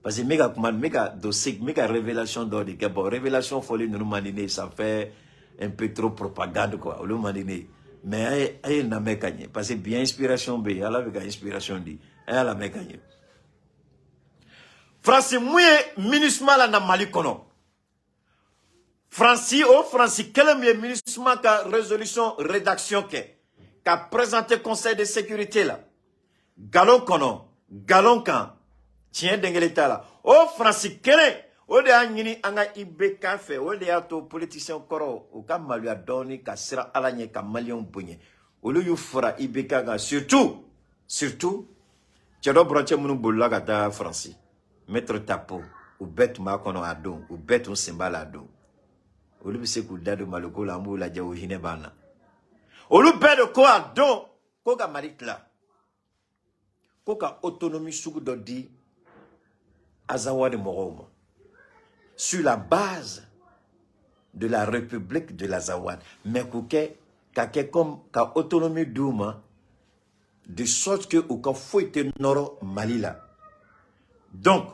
parce que n bɛ ka kuma, n bɛ ka don seg, n bɛ ka révélation dɔ de kɛ. Bon, révélation fɔli ninnu man di ne ye, ça fait un peu trop propagande quoi, olu man di ne ye. Mais a ye lamɛn ka ɲɛ parce que bi inspiration bɛ yen, Ala bɛ ka inspiration di, a y'a lamɛn ka ɲɛ. Faransi mun ye MINUSMA la na Mali kɔnɔ, Faransi, o Faransi kelen min ye MINUSMA ka résolution rédaction kɛ ka présenter Conseil de sécurité la, galon kɔnɔ, galon kan, tiɲɛ den kelen t'a la, o Faransi kelen o de y'a ɲini an ka IBK fɛ. O de y'a to politicien kɔrɔw u ka maloya dɔɔni ka siran Ala ɲɛ, ka Maliyɛnw bonya. Olu y'u fara IBK kan, surtout surtout cɛ dɔ burancɛ minnu bolila ka taa Faransi. Maître Tapo, u bɛɛ tun b'a kɔnɔ a don, u bɛɛ tun sen b'a la a don. Olu bɛ se k'u da don Maliko la, an b'u lajɛ, o hinɛ b'an na. Olu bɛɛ de ko a don ko ka Mali tila, ko ka autonomie sugu dɔ di Azawad mɔgɔw ma sur la base de la République de l'Azawad, mais k'u kɛ ka kɛ comme ka autonomie d'u ma de sorte que u ka foyi tɛ nɔrɔ Mali la. Donc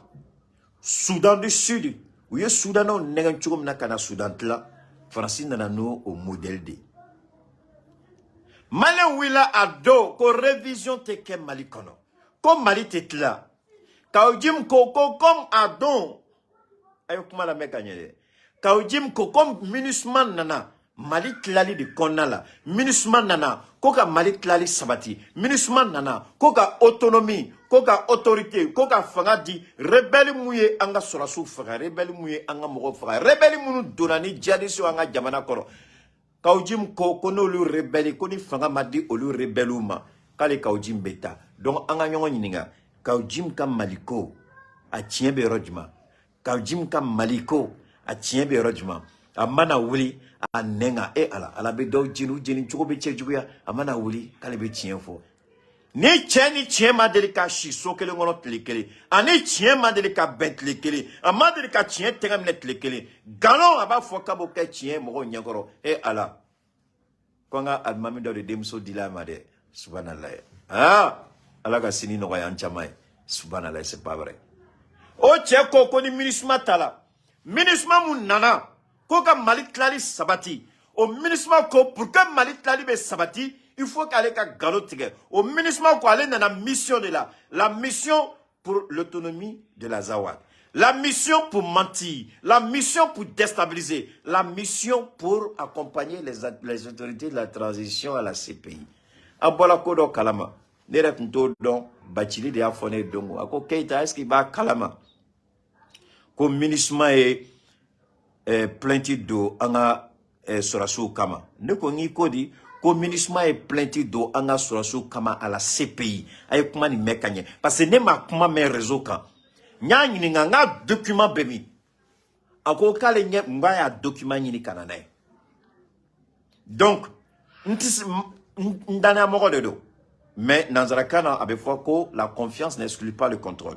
Soudan du Sud, u ye Soudanɛw nɛgɛn cogo min na ka na Soudan tila, Faransi nana n'o o modèle de ye. Maliyɛn wulila a don ko révision tɛ kɛ Mali kɔnɔ, ko Mali tɛ tila. Kaou Djim ko ko comme a don, a ye kuma lamɛn ka ɲɛ dɛ. Kaou Djim ko comme MINUSMA nana Mali tilali de kɔnɔna la, MINUSMA nana ko ka Mali tilali sabati, MINUSMA nana ko ka autonomie, ko ka autorité, ko ka fanga di rebelle mun ye an ka sɔrɔsiw faga, rebelle mun ye an ka mɔgɔw faga, rebelle minnu donna ni djihadistes an ka jamana kɔrɔ. Kaou Djim ko ko n'olu rebelle, ko ni fanga ma di olu rebelle ma, k'ale Kaou Djim bɛ taa. Donc an ka ɲɔgɔn ɲininka, Kaou Djim ka Maliko a tiɲɛ bɛ yɔrɔ jumɛn? Kaou Djim ka Maliko a tiɲɛ bɛ yɔrɔ jumɛn? A mana wuli a nɛn kan, e Ala, Ala bɛ dɔw jeni, u jeni cogo bɛ cɛ juguya. A mana wuli k'ale bɛ tiɲɛ fɔ. Ni cɛ ni tiɲɛ ma deli ka si so kelen kɔnɔ tile kelen, ani tiɲɛ ma deli ka bɛn tile kelen, a ma deli ka tiɲɛ tɛgɛ minɛ tile kelen, nkalon a b'a fɔ k'a b'o kɛ tiɲɛ mɔgɔw ɲɛkɔrɔ. E Ala, ko an ka alimami dɔ de denmuso dila a ma dɛ. Subhanallah, ah, Ala ka sini nɔgɔya an caman ye. Subhanallah, c'est pas vrai. O cɛ ko ko ni MINUSMA ta la, MINUSMA mun nana ko ka Mali tilali sabati, o MINUSMA ko pour que Mali tilali bɛ sabati, il faut k'ale ka nkalon tigɛ. O MINUSMA ko ale nana mission de la, la mission pour l'autonomie de l'Azawad, la mission pour mentir, la mission pour déstabiliser, la mission pour accompagner les autorités de la transition à la CPI. A bɔra ko dɔ kalama, ne yɛrɛ tun t'o dɔn, Bacili de y'a fɔ ne ye don o. A ko Keyita, est ce que i b'a kalama ko MINUSMA ye plainte don an ka sɔrɔsiw kama? Ne ko n k'i ko di? Ko MINUSMA ye plainte don an ka sɔrɔsiw kama à la CPI. A ye kuma nin mɛn ka ɲɛ, parce que ne ma kuma mɛn réseau kan. N y'a ɲininka n ka document bɛ min? A ko k'ale ɲɛ n k'a y'a document ɲini ka na n'a ye. Donc n tɛ se n danayamɔgɔ de don, mais nanzarakan na a bɛ fɔ ko la confiance n'exclut pas le contrôle.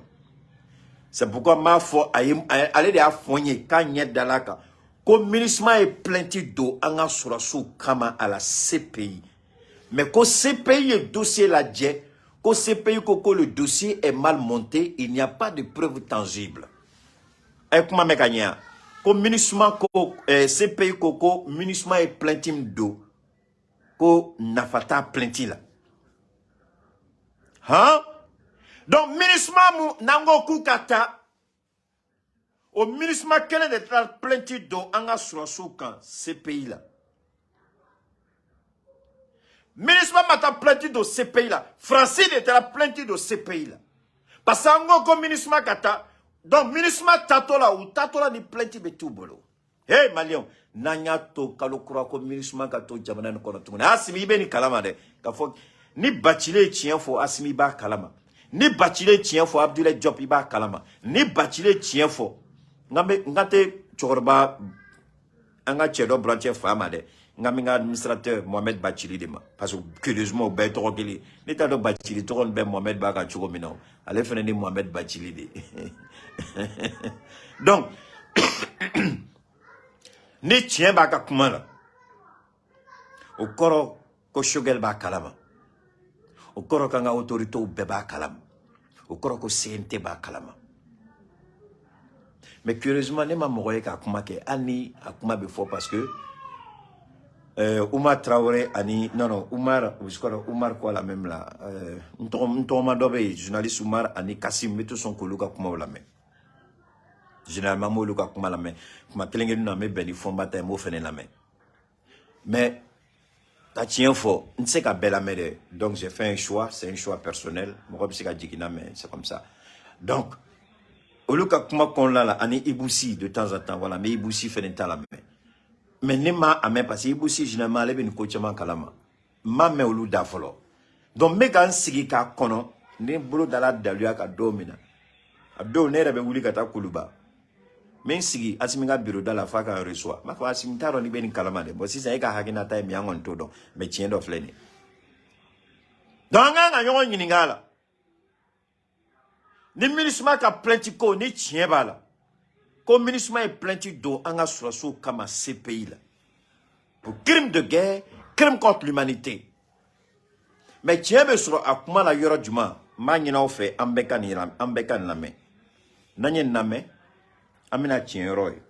C'est pourquoi n b'a fɔ a ye, ale de y'a fɔ n ye k'a ɲɛ dala kan ko MINUSMA ye plainte don an ka sɔrɔsiw kama à la CPI, mais ko CPI ye dossier lajɛ, ko CPI ko ko le dossier est mal monté, il n'y a pas de preuve tangible. A ye kuma mɛn ka ɲɛ. Ko MINUSMA ko CPI ko ko MINUSMA ye plainte min don, ko nafa t'a plainte la. Han, donc MINUSMA mu n'an ko k'u ka taa, o MINUSMA kelen de taara plainte don an ka sɔrɔsiw kan CPI la. MINUSMA ma taa plainte don CPI la, Faransi de taara plainte don CPI la, parce que an ko ko MINUSMA ka taa. Donc MINUSMA tatɔ la, u tatɔ la ni plainte bɛ t'u bolo. Hey Maliyɛnw, n'an y'a to kalo kura ko MINUSMA ka to jamana nin kɔnɔ tuguni, Asimi i bɛ nin kalama dɛ. K'a fɔ ni Bacile ye tiɲɛ fɔ, Asimi i b'a kalama. Ni Bacile ye tiɲɛ fɔ, Abdoulaye Diop i b'a kalama. Ni Bacile ye tiɲɛ fɔ, n ka bɛ n ka tɛ cɛkɔrɔba, an ka cɛ dɔ burancɛ fa ma dɛ, n ka min ka administrateur Mohamed Bacili de ma, parce que curieusement u bɛɛ ye tɔgɔ kelen. Ne t'a dɔn Bacili tɔgɔ nin bɛ Mohamed b'a kan cogo min na o, ale fana ni Mohamed Bacili de. Donc ni tiɲɛ b'a ka kuma la, o kɔrɔ ko Choguel b'a kalama, o kɔrɔ k'an ka autorités bɛɛ b'a kalama, o kɔrɔ ko CNT b'a kalama. Mais curieusement ne ma mɔgɔ ye k'a kuma kɛ, hali ni a kuma bɛ fɔ, parce que Oumar Traoré ani, non non, Oumar, je crois Oumar quoi la même là, n tɔgɔma dɔ bɛ yen, journaliste Oumar ani Kassim, n bɛ to sɔn k'olu ka kumaw lamɛn. Généralement n b'olu ka kuma lamɛn kuma kelen kelen na, n bɛ bɛn ni Fɔnba ta ye, n b'o fɛnɛ lamɛn. Mais ka tiɲɛ fɔ, n tɛ se ka bɛɛ lamɛn dɛ. Donc j'ai fait un choix, c'est un choix personnel, mɔgɔ bɛ se ka jigin na, mais c'est comme ça. Donc olu ka kuma kɔnɔna la, ani Ibou Sy de temps en temps, voilà, mais Ibou Sy fɛnɛ t'a lamɛn. Mais ne ma a mɛn, parce que Ibou Sy généralement ale bɛ nin ko caman kalama, n ma mɛn olu da fɔlɔ. Donc n bɛ ka n sigi k'a kɔnɔ, ni n bolo dala daluya kan don min na. A don ne yɛrɛ bɛ wuli ka taa Kuluba. N bɛ n sigi Asimi ka bureau da la f'a ka n reçoit. N b'a fɔ Asimi, n t'a dɔn n'i bɛ nin kalama dɛ. Bon, sisan e ka hakilinata ye min ye, an kɔni t'o dɔn. Mais tiɲɛ dɔ filɛ nin ye. Donc an kan ka ɲɔgɔn ɲininka a la. Ni MINUSMA ka plainte ko ni tiɲɛ b'a la, ko MINUSMA ye plainte don an ka sɔrɔdasiw kama CPI la pour crime de guerre, crime contre l'humanité. Mais tiɲɛ bɛ sɔrɔ a kuma la yɔrɔ jumɛn? N b'a ɲini aw fɛ, an bɛɛ ka nin, an bɛɛ ka nin lamɛn. N'an ye nin lamɛn, an bɛna tiɲɛ yɔrɔ ye.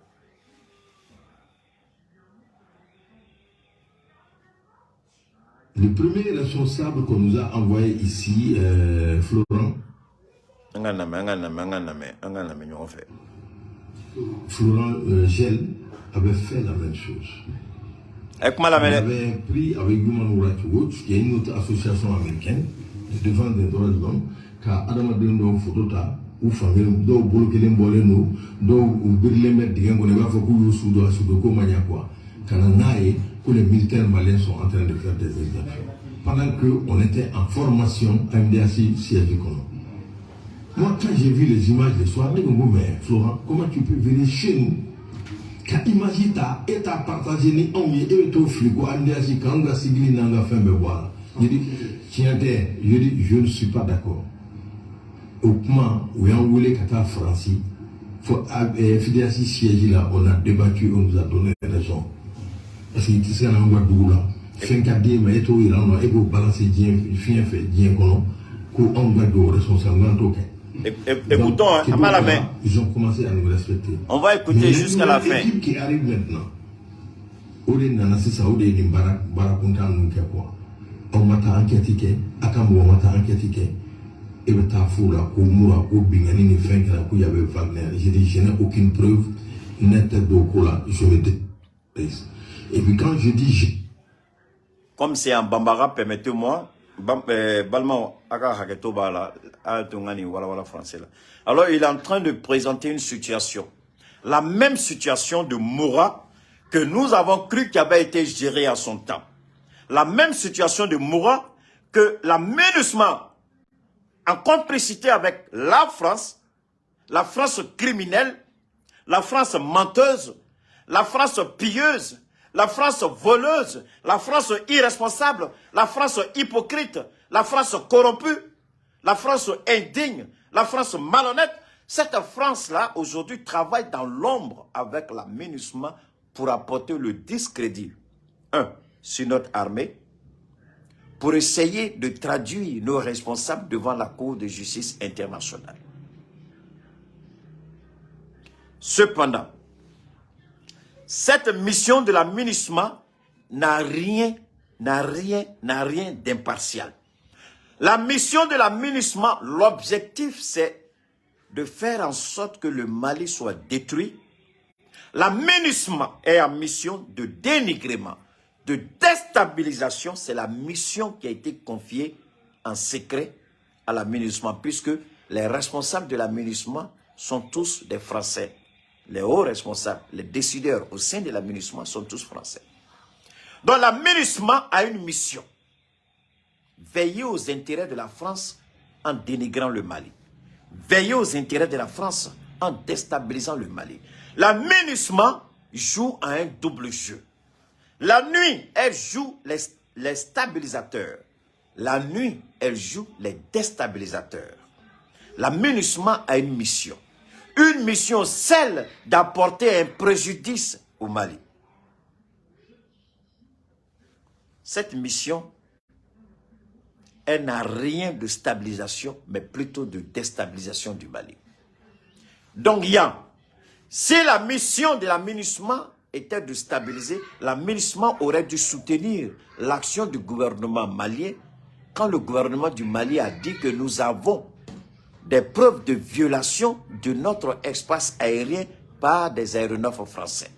Le premier responsable qu'on nous a envoyé ici, Florent. An ka lamɛn, an ka lamɛn, an ka lamɛn, an ka lamɛn ɲɔgɔn fɛ. Florent Gel avait fait la même chose. A ye kuma lamɛn On dɛ. avait pris avec Human Rights Watch, qui est une autre association américaine de défense des droits de l'homme, ka adamaden dɔw photo ta u fankelen, dɔw bolo kelen bɔlen don, dɔw u birilen bɛ dingɛ kɔnɔ, i b'a fɔ k'u y'u su don a su don ko ma ɲɛ quoi, ka na n'a ye ko les militaires maliens sont en train de faire des exactions pendant que on était en formation AMDH siège kɔnɔ. Moi, quand j'ai vu les images le soir, ne ko mais Florent, comment tu peux venir chez nous ka image ta, e t'a partager ni anw ye, e bɛ t'o fili ko AMDH k'anw ka civil n'an ka fɛn bɛɛ bɔ a la? Je dis tiɲɛ tɛ, je dis je ne suis pas d'accord. O kuma, u y'an wele ka taa Faransi fo FDH siège la, on a débattu, on nous a donné raison, parce que i tɛ se ka na anw ka dugu la, fɛn ka d'e ma, e t'o yira anw na, e b'o balancer diɲɛ fiɲɛ fɛ, diɲɛ kɔnɔ, ko anw ka jɔ responsable, n'an t'o kɛ. Écoutons, hein, Donc, an b'a lamɛn. ils ont commencé à nous respecter. On va écouter Mais jusqu'à la la fin. équipe qui arrive maintenant, o de nana sisan, o de ye nin baara baara kuntan ninnu kɛ quoi. Aw ma taa enquête kɛ, a ka mɔgɔ ma taa enquête kɛ, e bɛ taa f'o la ko mura ko binkanni ni fɛn kɛra, ko y avait Wagner. J'ai dit je n'ai aucune preuve, ne tɛ don o ko la, je me déteste. Et puis quand je dis je Comme c'est en bambara, permettez-moi, balimaw, a ka hakɛto b'a la, a to n ka nin walawala français la. Alors, il est en train de présenter une situation. La même situation de Moura que nous avons cru qui avait été gérée à son temps. La même situation de Moura que la MINUSMA, en complicité avec la France criminelle, la France menteuse, la France pilleuse, la France voleuse, la France irresponsable, la France hypocrite, la France corrompue, la France indigne, la France malhonnête. Cette France-là, aujourd'hui, travaille dans l'ombre avec la MINUSMA pour apporter le discrédit. Un, sur notre armée, pour essayer de traduire nos responsables devant la Cour de justice internationale. Cependant, cette mission de la MINUSMA n'a rien, n'a rien, n'a rien d'impartial. La mission de la MINUSMA, l'objectif, c'est de faire en sorte que le Mali soit détruit. La MINUSMA est en mission de dénigrement, de déstabilisation. C'est la mission qui a été confiée en secret à la MINUSMA, puisque les responsables de la MINUSMA sont tous des Français. Les hauts responsables, les décideurs au sein de la MINUSMA sont tous Français. Donc la MINUSMA a une mission. Veiller aux intérêts de la France en dénigrant le Mali. Veiller aux intérêts de la France en déstabilisant le Mali. La MINUSMA joue à un double jeu. La nuit, elle joue les stabilisateurs. La nuit, elle joue les déstabilisateurs. La MINUSMA a une mission. Une mission, celle d'apporter un préjudice au Mali. Cette mission, elle n'a rien de stabilisation, mais plutôt de déstabilisation du Mali. Donc, Yann, si la mission de la MINUSMA était de stabiliser, la MINUSMA aurait dû soutenir l'action du gouvernement malien quand le gouvernement du Mali a dit que nous avons des preuves de violation de notre espace aérien par des aéronefs français.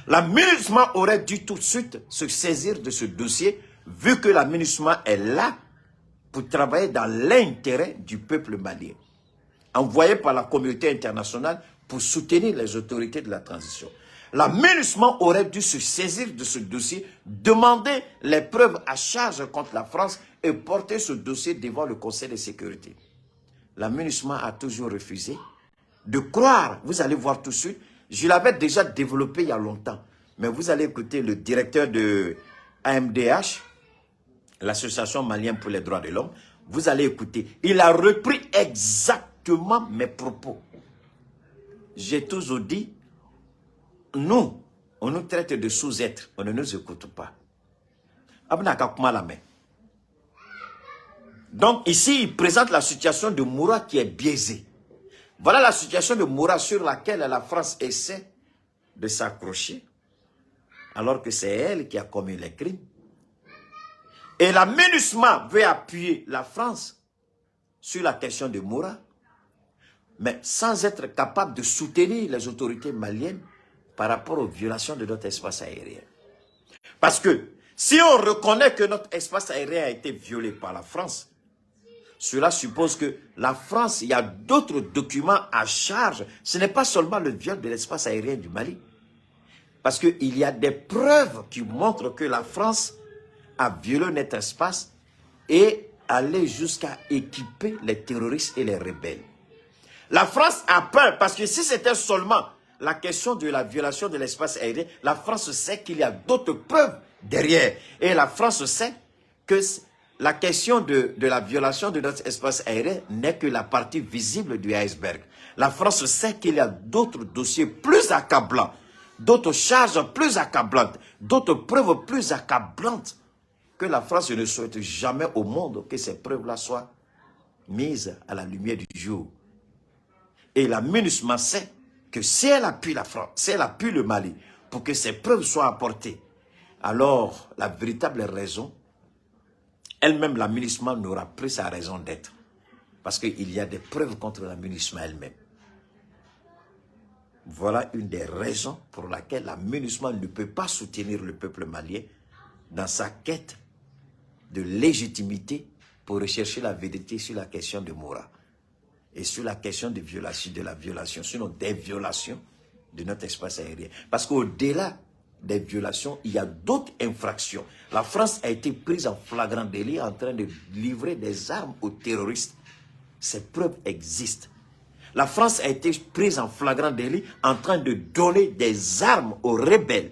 La MINUSMA aurait dû tout de suite se saisir de ce dossier, vu que la MINUSMA est là pour travailler dans l'intérêt du peuple malien, envoyé par la communauté internationale pour soutenir les autorités de la transition. La MINUSMA aurait dû se saisir de ce dossier, demander les preuves à charge contre la France et porter ce dossier devant le Conseil de sécurité. La MINUSMA a toujours refusé. de croire, vous allez voir tout de suite, je l'avais déjà développé il y a longtemps, mais vous allez écouter le directeur de AMDH, l'Association malienne pour les droits de l'homme, vous allez écouter. Il a repris exactement mes propos. J'ai toujours dit, nous, on nous traite de sous-êtres, on ne nous écoute pas. La main. Donc ici, il présente la situation de Moura qui est biaisée. Voilà la situation de Moura sur laquelle la France essaie de s'accrocher, alors que c'est elle qui a commis les crimes. Et la MINUSMA veut appuyer la France sur la question de Moura, mais sans être capable de soutenir les autorités maliennes par rapport aux violations de notre espace aérien. Parce que si on reconnaît que notre espace aérien a été violé par la France, cela suppose que la France, il y a d'autres documents à charge. Ce n'est pas seulement le viol de l'espace aérien du Mali. Parce qu'il y a des preuves qui montrent que la France a violé notre espace et allé jusqu'à équiper les terroristes et les rebelles. La France a peur parce que si c'était seulement la question de la violation de l'espace aérien, la France sait qu'il y a d'autres preuves derrière. Et la France sait que la question de la violation de notre espace aérien n'est que la partie visible du iceberg. La France sait qu'il y a d'autres dossiers plus accablants, d'autres charges plus accablantes, d'autres preuves plus accablantes que la France ne souhaite jamais au monde que ces preuves-là soient mises à la lumière du jour. Et la MINUSMA sait que si elle appuie la France, si elle appuie le Mali, pour que ces preuves soient apportées, alors la véritable raison, elle-même, la MINUSMA n'aura plus sa raison d'être. Parce qu'il y a des preuves contre la MINUSMA elle-même. Voilà une des raisons pour laquelle la MINUSMA ne peut pas soutenir le peuple malien dans sa quête de légitimité pour rechercher la vérité sur la question de Moura et sur la question de violation, de la violation, sinon des violations de notre espace aérien. Parce qu'au-delà des violations, il y a d'autres infractions. La France a été prise en flagrant délit en train de livrer des armes aux terroristes. Ces preuves existent. La France a été prise en flagrant délit en train de donner des armes aux rebelles.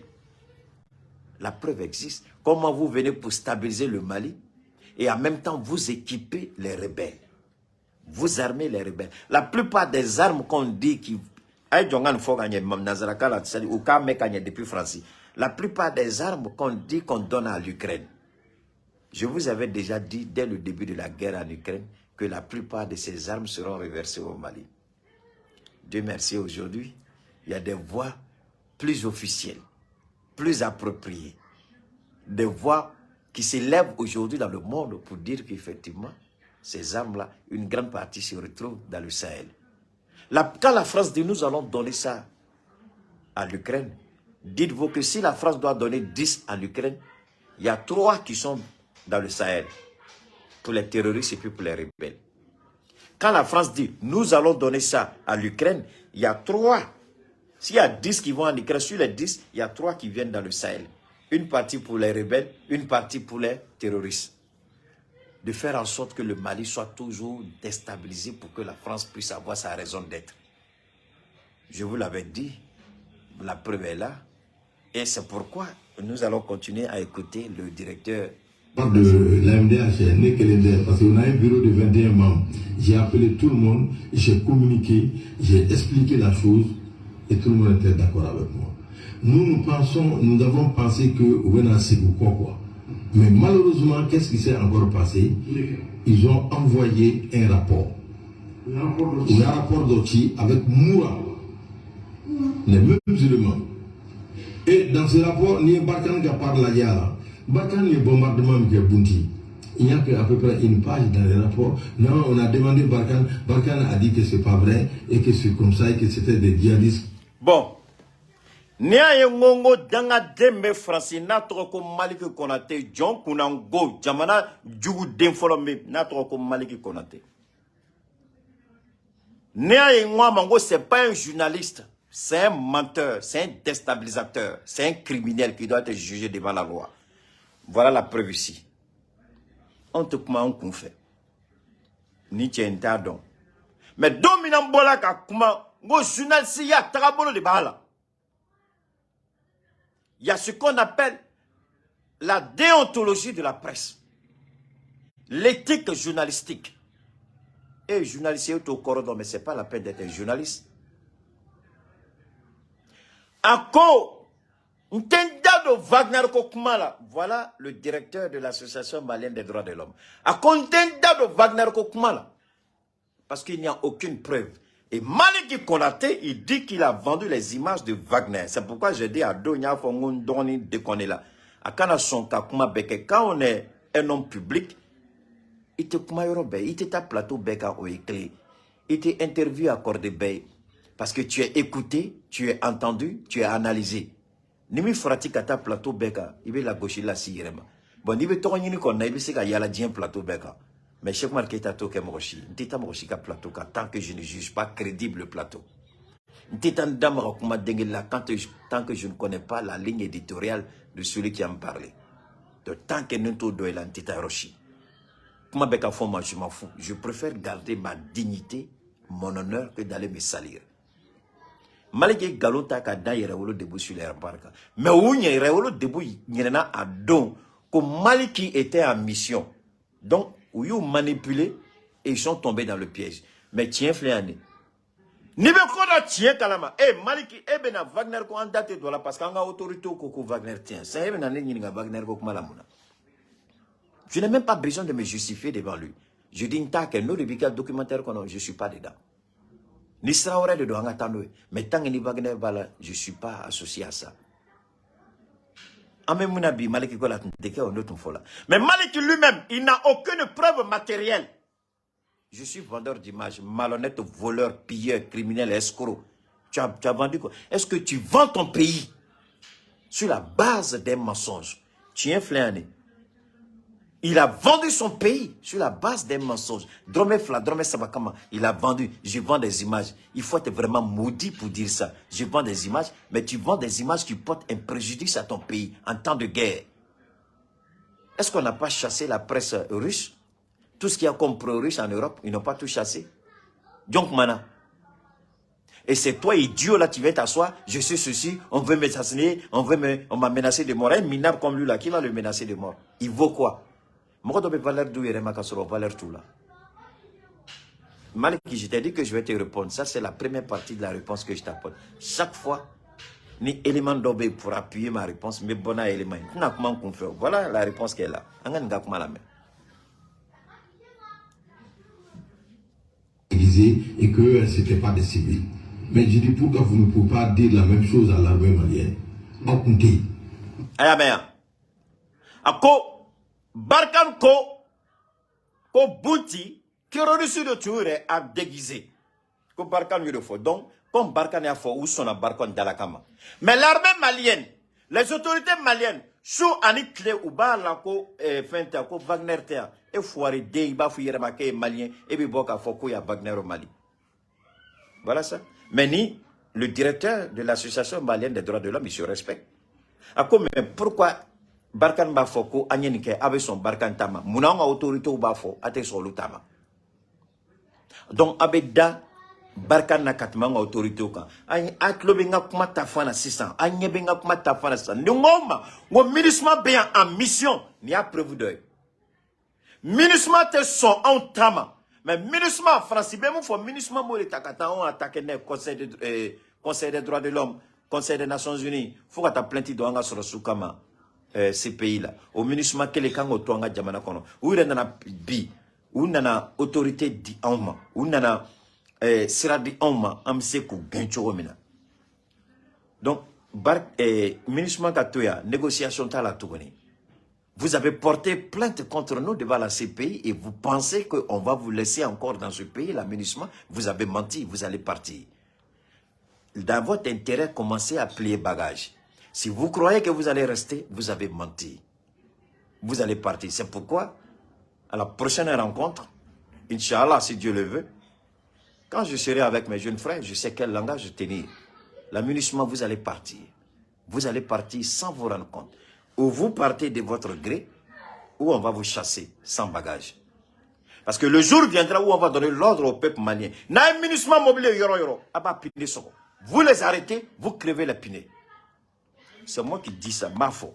La preuve existe. Comment vous venez pour stabiliser le Mali et en même temps vous équipez les rebelles? Vous armez les rebelles. La plupart des armes qu'on dit qui... La plupart des armes qu'on dit qu'on donne à l'Ukraine, je vous avais déjà dit dès le début de la guerre en Ukraine que la plupart de ces armes seront reversées au Mali. Dieu merci, aujourd'hui, il y a des voies plus officielles, plus appropriées, des voix qui s'élèvent aujourd'hui dans le monde pour dire qu'effectivement, ces armes-là, une grande partie se retrouve dans le Sahel. Quand la France dit nous allons donner ça à l'Ukraine, dites-vous que si la France doit donner 10 à l'Ukraine, il y a 3 qui sont dans le Sahel, pour les terroristes et puis pour les rebelles. Quand la France dit nous allons donner ça à l'Ukraine, il y a 3. S'il y a 10 qui vont en Ukraine, sur les 10, il y a 3 qui viennent dans le Sahel. Une partie pour les rebelles, une partie pour les terroristes. De faire en sorte que le Mali soit toujours déstabilisé pour que la France puisse avoir sa raison d'être. Je vous l'avais dit, la preuve est là. Et c'est pourquoi nous allons continuer à écouter le directeur. De l'AMDH, parce qu'on a un bureau de 21 membres. J'ai appelé tout le monde, j'ai communiqué, j'ai expliqué la chose et tout le monde était d'accord avec moi. Nous, nous pensons, nous avons pensé que quoi quoi. Mais malheureusement, qu'est-ce qui s'est encore passé? Ils ont envoyé un rapport. Un rapport d'Oti avec Moura. Les mêmes éléments. Et dans ce rapport, il y a Barkhane qui parle là. Barkhane, le bombardement qui est Bounti. Il n'y a qu'à peu près une page dans le rapport. Non, on a demandé Barkhane. Barkhane a dit que c'est pas vrai et que c'est comme ça et que c'était des djihadistes. Bon. Ni a ye ngongo danga den bɛ Faransi n'a tɔgɔ ko Maliki Konate jɔn kunnango jamana jugu den fɔlɔ min n'a tɔgɔ ko Maliki Konate. Ni a ye n ko a ma ko c'est pas un journaliste, c'est un menteur, c'est un déstabilisateur, c'est un criminel qui doit être jugé devant la loi. Voilà la preuve ici. Anw tɛ kuma an kun fɛ. Ni cɛ in t'a dɔn. Mais don min na n bɔla ka kuma N ko journaliste ya tagabolo de b'a la. Il y a ce qu'on appelle la déontologie de la presse, l'éthique journalistique. Et journaliste est au corps, mais c'est pas la peine d'être un journaliste. A ko n tɛ n da don Wagner ko kuma la. Voilà le directeur de l'Association malienne des droits de l'homme. A ko n tɛ n da don Wagner ko kuma la parce qu'il n'y a aucune preuve. Et Malik Konaté, il dit qu'il a vendu les images de Wagner. C'est pourquoi j'ai dit à Donia Fongon Doni déconner là. A kana sɔn ka kuma bɛɛ kɛ. Quand on est un homme public, i tɛ kuma yɔrɔ bɛɛ, i tɛ taa plateau bɛɛ kan, o ye kelen. I tɛ interview accordé bɛɛ ye. Parce que tu es écouté, tu es entendu, tu es analysé. Ni min farati ka taa plateau bɛɛ kan, i bɛ lagosi las'i yɛrɛ ma. Bon, n'i bɛ tɔgɔ ɲini kɔni na, i bɛ se ka yala diɲɛ plateau bɛɛ kan. Mais Cheikh Oumar Keita t'o kɛ mɔgɔ si ye. N tɛ taa mɔgɔ si ka plateau kan tant que je ne juge pas crédible le plateau. N tɛ taa n da maga kuma den kelen la tant que je ne connais pas la ligne éditoriale de celui qui a me parlé. Donc tant que n t'o dɔn i la, n tɛ taa yɔrɔ si. Kuma bɛ ka fɔ n ma, je m'en fous. Je préfère garder ma dignité, mon honneur, que d'aller me salir. Malik ye nkalon ta ka da Yɛrɛwolo Debout sur les remparts kan. Mais u ɲɛ Yɛrɛwolo Debout ɲinɛna a don ko Maliki était en mission. Donc u y'u manipuler et ils sont tombés dans le piège. Mais tiɲɛ filɛ yan nin. N'i bɛ ko dɔ tiɲɛ kalama, e Maliki, e bɛna Wagner ko an da tɛ don a la parce que an ka autorité ko ko Wagner tɛ yan. Sisan e bɛna ne ɲininka Wagner ko kuma la mun na? Je n'ai même pas besoin de me justifier devant lui. Je dis n t'a kɛ, n'o de b'i ka documentaire kɔnɔ, je suis pas dedans. Ni sira wɛrɛ de don, an ka taa n'o ye. Mais tant que ni Wagner b'a la, je suis pas associé à ça. An bɛ mun na bi Maliki ko la, tun tɛ kɛ o n'o tun fɔ la. Mais Maliki lui-même, il n'a aucune preuve matérielle. Je suis vendeur d'images, malhonnête, voleur, pilleur, criminel, escroc. Tu as vendu quoi? Est-ce que tu vends ton pays sur la base des mensonges? Tiɲɛ filɛ yan nin. Il a vendu son pays sur la base des mensonges. Dɔrɔmɛ fila, dɔrɔmɛ saba kama, il a vendu. Je vends des images. Il faut être vraiment maudit pour dire ça. Je vends des images, mais tu vends des images qui portent un préjudice à ton pays en temps de guerre. Est-ce qu'on n'a pas chassé la presse russe? Tout ce qu'il y a comme pro-russe en Europe, ils n'ont pas tout chassé. Donc, mana. Et c'est toi, idiot, là, tu viens t'asseoir, je suis ceci, on veut m'assassiner, on m'a menacé de mort. Un minable comme lui, là, qui va le menacer de mort? Il vaut quoi? Mɔgɔ dɔ bɛ valeur d'u yɛrɛ ma ka sɔrɔ valeur t'u la. Maliki, je t'ai dit que je vais te répondre. Ça, c'est la première partie de la réponse que je t'apporte. Chaque fois, ni élément dɔ bɛ yen pour appuyer ma réponse, n bɛ bɔ n'a élément ye. N tɛna kuma n kun fɛ o. Voilà la réponse qu'elle a. An ka nin ka kuma lamɛn. Déguisés et que c'était pas des civils. Mais je dis, pourquoi vous ne pouvez pas dire la même chose à l'armée malienne? Aw kun tɛ yen. A y'a mɛn yan. A ko Barkhane ko ko Bounti terroriste de tun yɛrɛ a déguisé. Ko Barkhane y'o de fɔ. Donc comme Barkhane y'a fɔ, u sɔnna Barkhane dalakan ma. Mais l'armée malienne, les autorités maliennes, su ani tile u b'a la ko fɛn tɛ yan, ko Wagner tɛ yan. E fuwari den, i b'a fɔ i yɛrɛ ma k'e ye malien, e bɛ bɔ k'a fɔ ko y a Wagner au Mali. Voilà ça. Mais ni le directeur de l'Association malienne des droits de l'homme, il se respecte. A ko mais pourquoi Barkhane b'a fɔ ko an ye nin kɛ, a bɛ sɔn Barkhane ta ma? Munna anw ka autorités b'a fɔ, a tɛ sɔn olu ta ma? Donc a bɛ da Barkhane na ka tɛmɛ an ka autorités kan. An a tulo bɛ n ka kuma ta fan na sisan, an ɲɛ bɛ n ka kuma ta fan na sisan. Ni n ko ma n ko MINUSMA bɛ yan en mission, nin y'a preuve dɔ ye. MINUSMA tɛ sɔn anw ta ma. Mais MINUSMA, Faransi bɛ mun fɔ? MINUSMA m'o de ta ka taa anw attaquer n'a ye Conseil des droits de l'homme, Conseil des Nations Unies, fo ka taa plainte don an ka sɔrɔsiw kama CPI la. O MINUSMA kelen kan k'o to an ka jamana kɔnɔ. U yɛrɛ nana bi, u nana autorité di anw ma, u nana sira di anw ma, an bɛ se k'u gɛn cogo min na. Donc MINUSMA ka to yan, négociation t'a la tuguni. Vous avez porté plainte contre nous devant la CPI et vous pensez qu'on va vous laisser encore dans ce pays, la MINUSMA? Vous avez menti, vous allez partir. Dans votre intérêt, commencez à plier bagage. Si vous croyez que vous allez rester, vous avez menti. Vous allez partir. C'est pourquoi, à la prochaine rencontre, Inch'Allah, si Dieu le veut, quand je serai avec mes jeunes frères, je sais quel langage tenir. La MINUSMA, vous allez partir. Vous allez partir sans vous rendre compte. Ou vous partez de votre gré, ou on va vous chasser sans bagage. Parce que le jour viendra où on va donner l'ordre au peuple malien. N'a ye MINUSMA mobili ye yɔrɔ yɔrɔ, a b'a pneu sɔgɔ. Vous les arrêtez, vous crevez les pneus. C'est moi qui dis ça, m'a fɔ.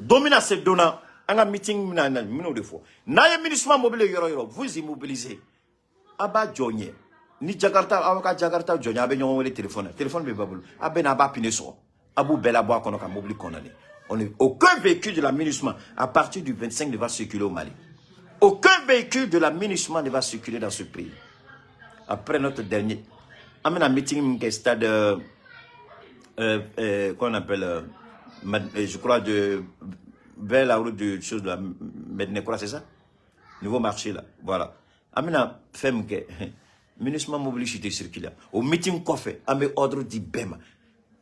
Don min na se don na, an ka meeting bɛna na minnu de fɔ. N'a ye MINUSMA mobili ye yɔrɔ yɔrɔ, vous immobilisez. A b'a jɔ ɲɛ. Ni Jakarta, aw ka Jakarta jɔ ɲɛ, a bɛ ɲɔgɔn wele téléphone na. Téléphone bɛ ba bolo. A bɛ na, a b'a pneu sɔgɔ. A b'u bɛɛ labɔ a kɔnɔ ka mobili condamner. On est, aucun véhicule de la MINUSMA à partir du 25 ne va circuler au Mali. Aucun véhicule de la MINUSMA ne va circuler dans ce pays. Après notre dernier, an bɛna meeting min kɛ stade, qu'on appelle, je crois, de, vers la route de chose de la Medine, c'est ça? Nouveau marché là, voilà. An bɛna fɛn min kɛ, MINUSMA mobili si tɛ circuler. O meeting kɔfɛ, an bɛ ordre di bɛɛ ma.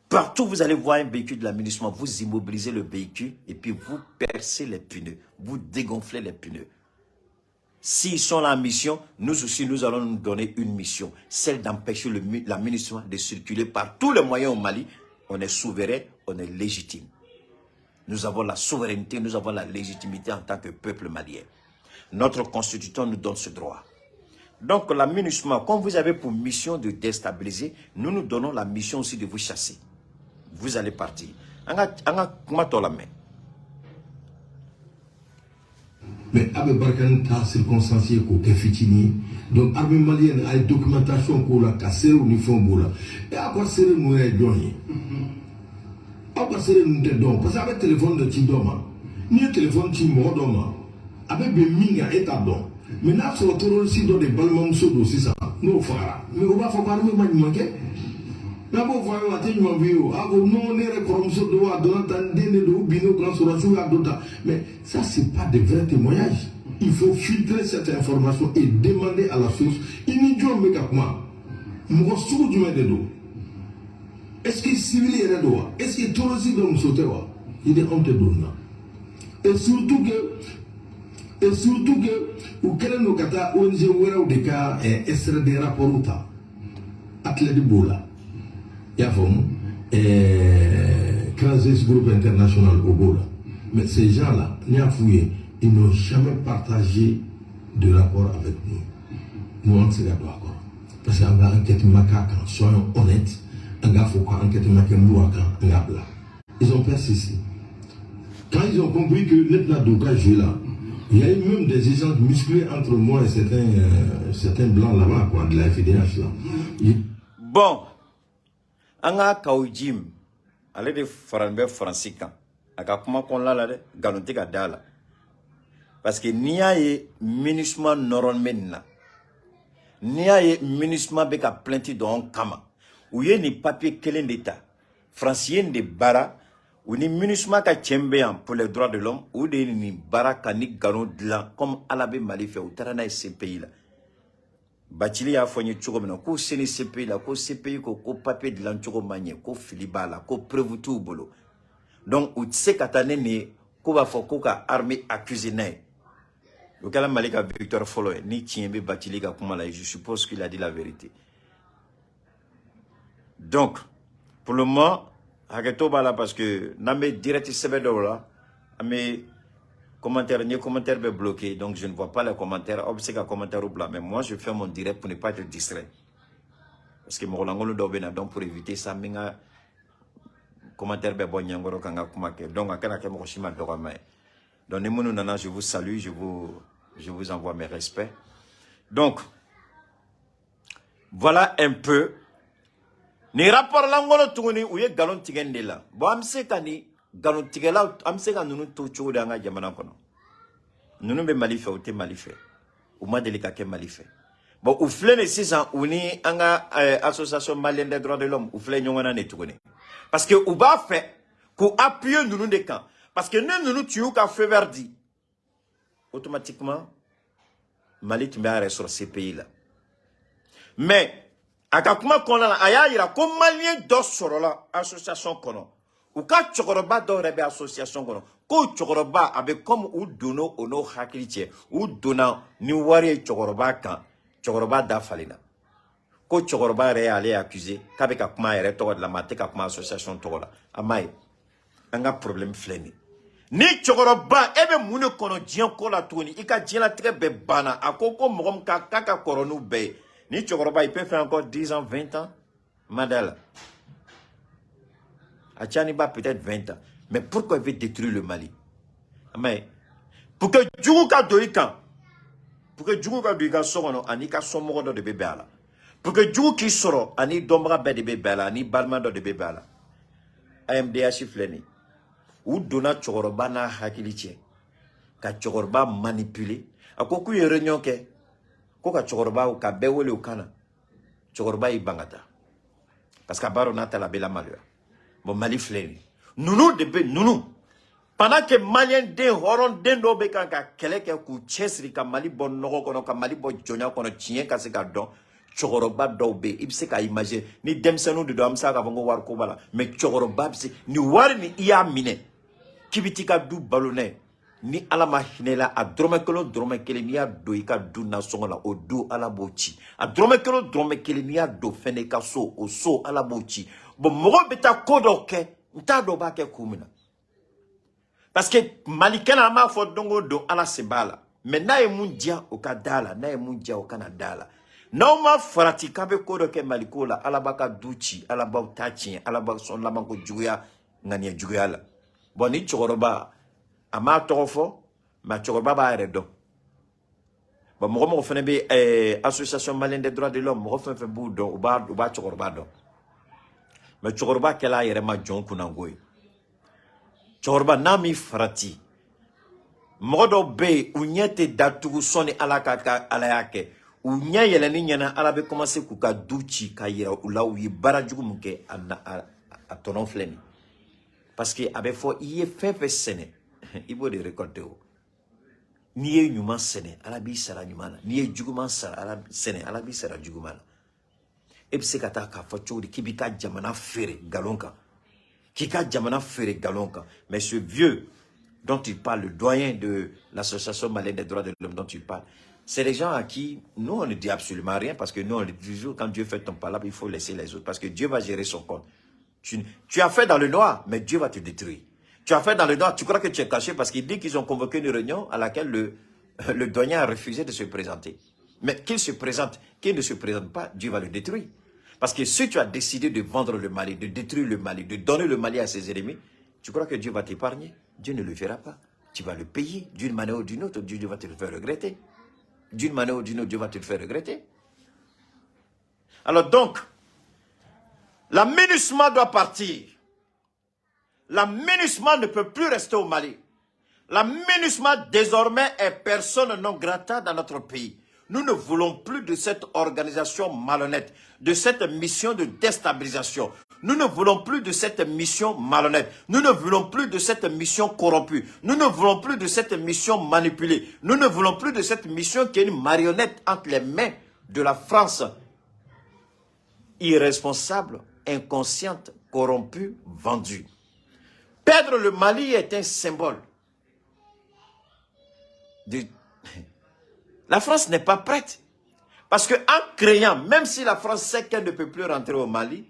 Partout vous allez voir un véhicule de la MINUSMA, vous immobilisez le véhicule et puis vous percez les pneus, vous dégonflez les pneus. S'ils sont là en mission, nous aussi, nous allons nous donner une mission, celle d'empêcher la MINUSMA de circuler par tous les moyens au Mali. On est souverain, on est légitime. Nous avons la souveraineté, nous avons la légitimité en tant que peuple malien. Notre constitution nous donne ce droit. Donc la MINUSMA, comme vous avez pour mission de déstabiliser, nous nous donnons la mission aussi de vous chasser. Vous allez partir. An ka kuma tɔ lamɛn. Mais a bɛ Barkhane ta circonstance ye k'o kɛ fitinin ye. Donc armée malienne a ye documentation k'o la, ka seerew ni fɛnw b'o la. E aw ka seere ninnu yɛrɛ ye jɔn ye? Aw ka seere ninnu tɛ dɔn, parce que a bɛ téléphone dɔ ci dɔ ma. N'i ye téléphone ci mɔgɔ dɔ ma, a bɛ bɛn min kan, e t'a dɔn. Mais n'a sɔrɔ terroriste dɔ de balimamuso don sisan, n'o fagara, mais o b'a fɔ ko armée ma ɲuman kɛ. N'a b'o fɔ a ye, a tɛ ɲuman f'i ye o. A ko non, ne yɛrɛ kɔrɔmuso don, a donna tan, n den de don, u binn'o kan, sɔrɔdasiw y'a dɔ ta. Mais ça, c'est pas de vrais témoignages. Il faut filtrer cette information et demander à la source: i ni jɔn bɛ ka kuma, mɔgɔ sugu jumɛn de don, est-ce que civil yɛrɛ don wa, est-ce que terroriste dɔ muso tɛ wa? I de anw tɛ don nin na. Et surtout que u kɛlen don ka taa ONG wɛrɛw de ka extrait de rapport ta. ACLED b'o la, i y'a faamu, Crisis Group International o b'o la. Mais ces gens-là, n y'a f'u ye, ils n'ont jamais partagé de rapport avec nous. Nous, an tɛ se ka don a kɔrɔ, parce que an ka enquête ma k'a kan. Soyons honnêtes, an k'a fɔ ko enquête ma kɛ Mura kan, an k'a bila. Ils ont persisté. Quand ils ont compris que ne tɛna don u ka jeu la, il y a eu même des échanges musclés entre moi et certains blancs là-bas, quoi, de la FIDH là. Bon, an ka Kaou Djim, ale de faralen bɛ Faransi kan. A ka kuma kɔnɔna la dɛ, nkalon tɛ ka da la. Parce que n'i y'a ye MINUSMA nɔrɔlen bɛ nin na, n'i y'a ye MINUSMA bɛ ka plainte don anw kama, u ye nin papier kelen de ta. Faransi ye nin de baara, u ni MINUSMA ka cɛ min bɛ yan pour les droits de l'homme, u de ye nin baara ka ni nkalon dilan comme Ala bɛ Mali fɛ, u taara n'a ye CPI la. Bacili y'a fɔ n ye cogo min na k'u se ni CPI la, ko CPI ko ko papier dilan cogo ma ɲɛ, ko fili b'a la, ko preuve t'u bolo. Donc u tɛ se ka taa ne nin ye k'u b'a fɔ ko ka armée accuser n'a ye. O kɛra Mali ka victoire fɔlɔ ye. Ni tiɲɛ bɛ Bacili ka kuma la, je suppose qu'il a dit la vérité. Donc pour le moment, hakɛto b'a la, parce que n'an bɛ direct sɛbɛn dɔw la, an bɛ commentaire, n ye commentaire bɛ bloqué, donc je ne vois pas les commentaires. Aw bɛ se ka commentaire bila, mais moi je fais mon direct pour ne pas être distrait, parce que mɔgɔ lankolon dɔw bɛ na. Donc pour éviter ça, n bɛ n ka commentaire bɛɛ bɔ ɲɛnkɔrɔ ka n ka kuma kɛ. Donc a kana kɛ mɔgɔ si ma dɔgɔma ye. Donc ni minnu nana, je vous salue, je vous envoie mes respects. Donc voilà un peu nin rapport lankolon tuguni. U ye nkalon tigɛ nin de la. Bon, an bɛ se ka nin nkalon tigɛlaw, an bɛ se ka ninnu to cogo di an ka jamana kɔnɔ? Ninnu bɛ Mali fɛ, u tɛ Mali fɛ, u ma deli ka kɛ Mali fɛ. Bon, u filɛ nin sisan, u ni an ka association malienne des droits de l'homme, u filɛ ɲɔgɔn na de tuguni, parce que u b'a fɛ k'u appuyer ninnu de kan, parce que ne ninnu tun y'u ka feu vert di, automatiquement Mali tun bɛ a yɛrɛ sɔrɔ CPI la. Mais a ka kuma kɔnɔna la, a y'a yira ko malien dɔ sɔrɔla association kɔnɔ, u ka cɛkɔrɔba dɔw yɛrɛ bɛ association kɔnɔ, k'o cɛkɔrɔba a bɛ comme u donna o n'o hakili cɛ, u donna ni wari ye cɛkɔrɔba kan, cɛkɔrɔba da falenna, ko cɛkɔrɔba yɛrɛ y'ale accusé k'a bɛ ka kuma a yɛrɛ tɔgɔ de la, mais a tɛ ka kuma association tɔgɔ la. A m'a ye, an ka problème filɛ nin ye. Ni cɛkɔrɔba e bɛ mun de kɔnɔ diɲɛ ko la tuguni? I ka diɲɛlatigɛ bɛɛ banna. A ko ko mɔgɔ min ka k'a ka kɔrɔ n'u bɛɛ ye, ni cɛkɔrɔba, il peut faire encore 10 ans, 20 ans, Madala a ca peut-être 20 ans. Mais pourquoi il veut détruire le Mali? Mais pour que jugu ka don i kan, pour que jugu ka don i ka so kɔnɔ, ani ka somɔgɔ dɔ de bɛ bɛn a la. Pour que jugu k'i sɔrɔ, ani dɔnbaga bɛɛ de bɛ bɛn a la, ani balima dɔ de bɛ bɛn a la. AMDH filɛ nin ye, u donna cɛkɔrɔba n'a hakili cɛ ka cɛkɔrɔba manipuler. A ko k'u ye réunion kɛ ko ka cɛkɔrɔba ka bɛɛ wele u kana. Cɛkɔrɔba y'i ban ka taa parce que a b'a dɔn n'a taara, a bɛ lamaloya. Bon, Mali filɛ nin ye, ninnu de bɛ ninnu. Pendant que Malien den, hɔrɔn den dɔw bɛ kan ka kɛlɛ kɛ k'u cɛsiri ka Mali bɔ nɔgɔ kɔnɔ, ka Mali bɔ jɔnya kɔnɔ, tiɲɛ ka se ka dɔn, cɛkɔrɔba dɔw bɛ yen, i bɛ se k'a imaginer, ni denmisɛnninw de don, an bɛ se k'a fɔ ko wariko b'a la, mais cɛkɔrɔba bɛ se nin wari nin, i y'a minɛ k'i bɛ t'i ka du balo n'a ye, ni Ala ma hinɛ la, a dɔrɔmɛ kelen o dɔrɔmɛ kelen n'i y'a don i ka du nasɔngɔ la, o du Ala b'o ci. A dɔrɔmɛ kelen o dɔrɔmɛ kelen n'i y'a don fɛnɛ i ka so, o so Ala b'o ci. Bon, mɔgɔw bɛ taa ko dɔw kɛ, n t'a dɔn u b'a kɛ kun min na, parce que Malikɛla, an b'a fɔ don o don, Ala sen b'a la, mais n'a ye mun diya, o ka da la, n'a ye mun diya, o kana da la. N'aw ma farati k'a bɛ ko dɔ kɛ Maliko la, Ala b'a ka du ci, Ala b'aw ta tiɲɛ, Ala b'aw sɔn labanko juguya, ŋaniya juguya la. Bon, ni cɛkɔrɔba, a m'a tɔgɔ fɔ, mais cɛkɔrɔba b'a yɛrɛ dɔn. Bon, mɔgɔ mɔgɔ fana bɛ Association malienne des droits de l'homme, mɔgɔ fɛn fɛn b'u dɔn, u b'a cɛkɔrɔba dɔn. Mais cɛkɔrɔba kɛla a yɛrɛ ma jɔn kunnango ye. Cɛkɔrɔba n'a m'i farati, mɔgɔ dɔw bɛ yen, u ɲɛ tɛ datugu sɔnni Ala ka Ala y'a kɛ u ɲɛ yɛlɛnni ɲɛna, Ala bɛ commencer k'u ka du ci ka yira u la u ye baara jugu min kɛ, a na a tɔnɔ filɛ nin. Parce que a bɛ fɔ i ye fɛn fɛn sɛnɛ, i b'o de récolter. O n'i ye ɲuman sɛnɛ, Ala b'i sara ɲuman na. N'i ye juguman sara Ala sɛnɛ, Ala b'i sara juguman na. E bɛ se ka taa k'a fɔ cogo di k'i b'i ka jamana feere nkalon kan, k'i ka jamana feere nkalon kan? Mais ce vieux dont il parle, le doyen de l'Association malienne des droits de l'homme dont il parle, c'est des gens à qui nous, on ne dit absolument rien, parce que nous, on dit toujours, quand Dieu fait ton palabre, il faut laisser les autres, parce que Dieu va gérer son compte. Tu as fait dans le noir, mais Dieu va te détruire. Tu as fait dans le noir, tu crois que tu es caché, parce qu'il dit qu'ils ont convoqué une réunion à laquelle le doyen a refusé de se présenter. Mais qu'il se présente, qu'il ne se présente pas, Dieu va le détruire. Parce que si tu as décidé de vendre le Mali, de détruire le Mali, de donner le Mali à ses ennemis, tu crois que Dieu va t'épargner? Dieu ne le fera pas. Tu vas le payer d'une manière ou d'une autre. Dieu va te le faire regretter. D'une manière ou d'une autre, Dieu va te le faire regretter. Alors donc, la MINUSMA doit partir. La MINUSMA ne peut plus rester au Mali. La MINUSMA désormais est personne non grata dans notre pays. Nous ne voulons plus de cette organisation malhonnête, de cette mission de déstabilisation. Nous ne voulons plus de cette mission malhonnête. Nous ne voulons plus de cette mission corrompue. Nous ne voulons plus de cette mission manipulée. Nous ne voulons plus de cette mission qui est une marionnette entre les mains de la France irresponsable, inconsciente, corrompue, vendue. Perdre le Mali est un symbole. La France n'est pas prête. Parce que en créant, même si la France sait qu'elle ne peut plus rentrer au Mali,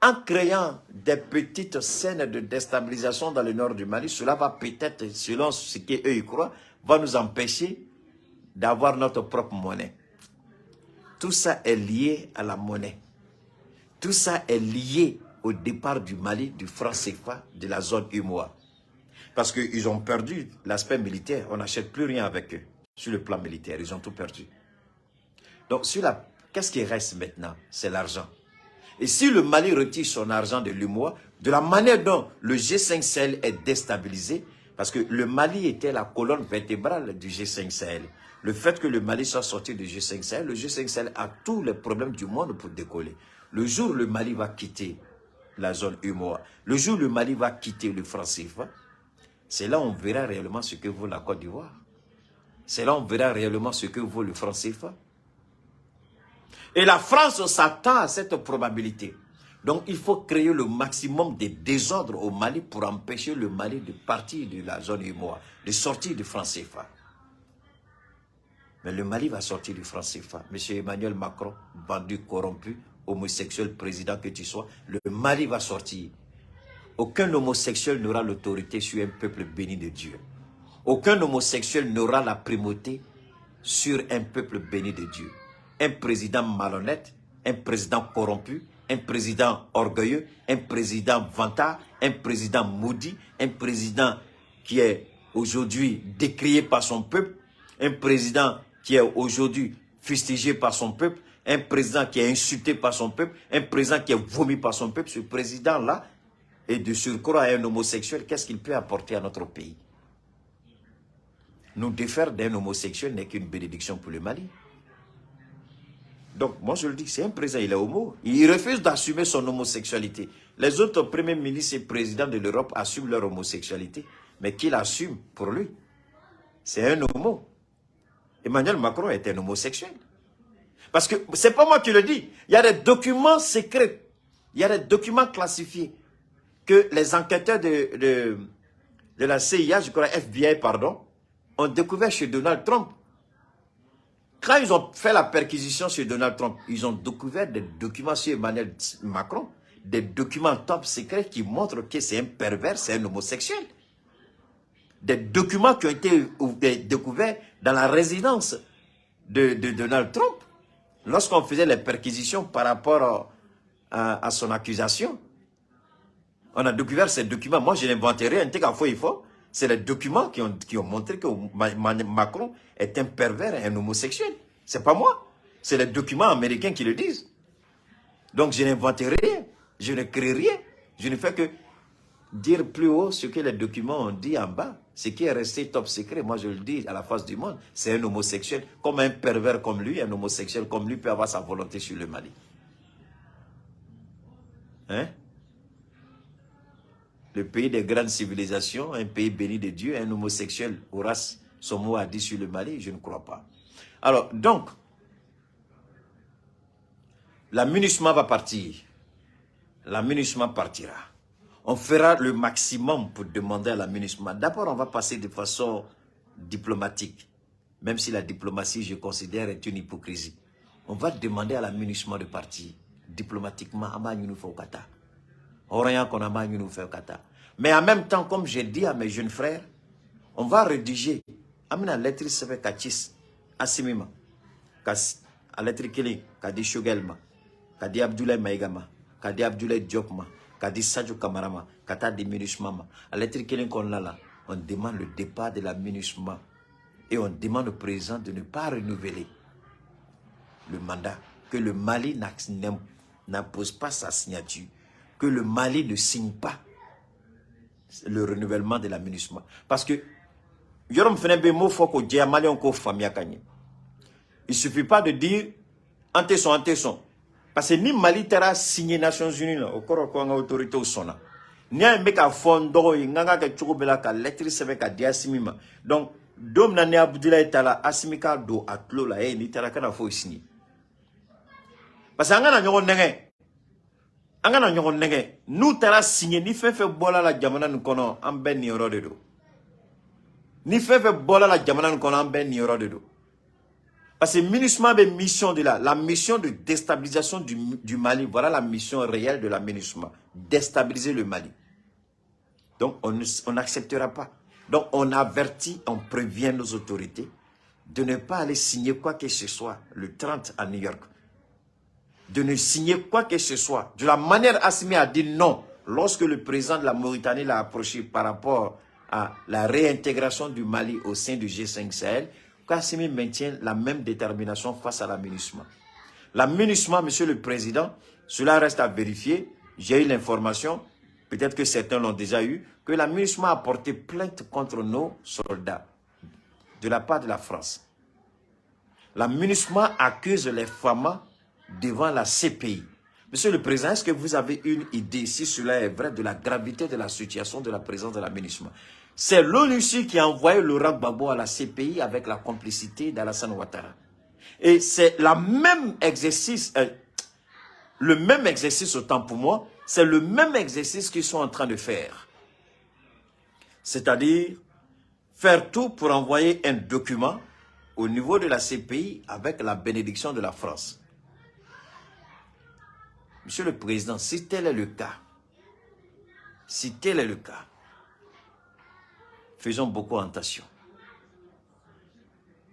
en créant des petites scènes de déstabilisation dans le nord du Mali, cela va peut-être, selon ce qu'eux y croient, va nous empêcher d'avoir notre propre monnaie. Tout ça est lié à la monnaie. Tout ça est lié au départ du Mali, du franc CFA, de la zone UMOA. Parce qu'ils ont perdu l'aspect militaire. On n'achète plus rien avec eux. Sur le plan militaire, ils ont tout perdu. Donc, qu'est-ce qui reste maintenant? C'est l'argent. Et si le Mali retire son argent de l'UMOA, de la manière dont le G5 Sahel est déstabilisé, parce que le Mali était la colonne vertébrale du G5 Sahel. Le fait que le Mali soit sorti du G5 Sahel, le G5 Sahel a tous les problèmes du monde pour décoller. Le jour où le Mali va quitter la zone UMOA, le jour où le Mali va quitter le franc CFA, c'est là où on verra réellement ce que vaut la Côte d'Ivoire. C'est là où on verra réellement ce que vaut le franc CFA. Et la France s'attend à cette probabilité. Donc il faut créer le maximum de désordre au Mali pour empêcher le Mali de partir de la zone UMOA, de sortir du franc CFA. Mais le Mali va sortir du franc CFA. Monsieur Emmanuel Macron, vendu, corrompu, homosexuel, président que tu sois, le Mali va sortir. Aucun homosexuel n'aura l'autorité sur un peuple béni de Dieu. Aucun homosexuel n'aura la primauté sur un peuple béni de Dieu. Un président malhonnête, un président corrompu, un président orgueilleux, un président vantard, un président maudit, un président qui est aujourd'hui décrié par son peuple, un président qui est aujourd'hui fustigé par son peuple, un président qui est insulté par son peuple, un président qui est vomi par son peuple. Ce président-là, et de surcroît un homosexuel, qu'est-ce qu'il peut apporter à notre pays? Nous défaire d'un homosexuel n'est qu'une bénédiction pour le Mali. Donc, moi je le dis, c'est un président, il est homo. Il refuse d'assumer son homosexualité. Les autres premiers ministres et présidents de l'Europe assument leur homosexualité. Mais qui l'assume pour lui? C'est un homo. Emmanuel Macron est un homosexuel. Parce que c'est pas moi qui le dis. Il y a des documents secrets. Il y a des documents classifiés que les enquêteurs de la CIA, je crois FBI, pardon, ont découvert chez Donald Trump. Quand ils ont fait la perquisition sur Donald Trump, ils ont découvert des documents sur Emmanuel Macron, des documents top secrets qui montrent que c'est un pervers, c'est un homosexuel. Des documents qui ont été découverts dans la résidence de Donald Trump, lorsqu'on faisait les perquisitions par rapport à son accusation. On a découvert ces documents. Moi, je n'invente rien. C'est les documents qui ont montré que Macron est un pervers, un homosexuel. C'est pas moi. C'est les documents américains qui le disent. Donc, je n'invente rien. Je ne crée rien. Je ne fais que dire plus haut ce que les documents ont dit en bas. Ce qui est resté top secret, moi je le dis à la face du monde, c'est un homosexuel. Comme un pervers comme lui, un homosexuel comme lui peut avoir sa volonté sur le Mali. Hein? Le pays des grandes civilisations, un pays béni de Dieu, un homosexuel aura son mot à dire sur le Mali, je ne crois pas. Alors, donc, la MINUSMA va partir. La MINUSMA partira. On fera le maximum pour demander à la MINUSMA. D'abord, on va passer de façon diplomatique. Même si la diplomatie, je considère, est une hypocrisie. On va demander à la MINUSMA de partir diplomatiquement. Mais en même temps, comme j'ai dit à mes jeunes frères, on va rédiger. Amina lettre sɛbɛn ka ci Assimi ma, ka a lettre kelen ka di Choguel ma, ka di Abdoulaye Maïga ma, ka di Abdoulaye Diop ma, ka di Sadio Kamara ma, ka taa di MINUSMA ma. A lettre kelen kɔnɔna la, on demande le départ de la MINUSMA et on demande au président de ne pas renouveler le mandat, que le Mali n'impose pas sa signature, que le Mali ne signe pas le renouvellement de la MINUSMA. Parce que, yɔrɔ min fana bɛ yen, m'o fɔ k'o jɛya, maliyɛnw k'o faamuya ka ɲɛ. Il suffit pas de dire an tɛ sɔn, an tɛ sɔn. Parce que ni Mali taara signer Nations Unies la, o kɔrɔ ko an ka autorités sɔnna. N'i y'a ye n bɛ k'a fɔ n dɔgɔ ye, n kan ka kɛ cogo bɛɛ la ka lettre sɛbɛn ka di Assimi ma. Donc, don min na ni Abdoulaye taara, Assimi k'a don a tulo la, n'i taara kana foyi signer. Parce que an kana ɲɔgɔn nɛgɛn. An kana ɲɔgɔn nɛgɛn. N'u taara signer, ni fɛn fɛn bɔra la jamana nin kɔnɔ, an bɛɛ niyɔrɔ de don. Ni fɛn fɛn bɔra la jamana nin kɔnɔ, an bɛɛ niyɔrɔ de don. Parce que MINUSMA bɛ mission de la mission de déstabilisation du Mali, voilà la mission réelle de la MINUSMA. Déstabiliser le Mali. Donc, on n'acceptera pas. Donc, on avertit, on prévient nos autorités de ne pas aller signer quoi que ce soit le 30 à New York. De ne signer quoi que ce soit. De la manière Assimi a dit non, lorsque le président de la Mauritanie l'a approché par rapport à la réintégration du Mali au sein du G5 Sahel, qu'Assimi maintient la même détermination face à la MINUSMA. La MINUSMA, monsieur le président, cela reste à vérifier. J'ai eu l'information, peut-être que certains l'ont déjà eu, que la MINUSMA a porté plainte contre nos soldats de la part de la France. La MINUSMA accuse les FAMA devant la CPI. Monsieur le Président, est-ce que vous avez une idée, si cela est vrai, de la gravité de la situation de la présence de la MINUSMA? C'est l'ONU qui a envoyé Laurent Gbagbo à la CPI avec la complicité d'Alassane Ouattara. Et c'est la même exercice, le même exercice autant pour moi, c'est le même exercice qu'ils sont en train de faire. C'est-à-dire faire tout pour envoyer un document au niveau de la CPI avec la bénédiction de la France. Monsieur le Président, si tel est le cas, Si tel est le cas, faisons beaucoup attention.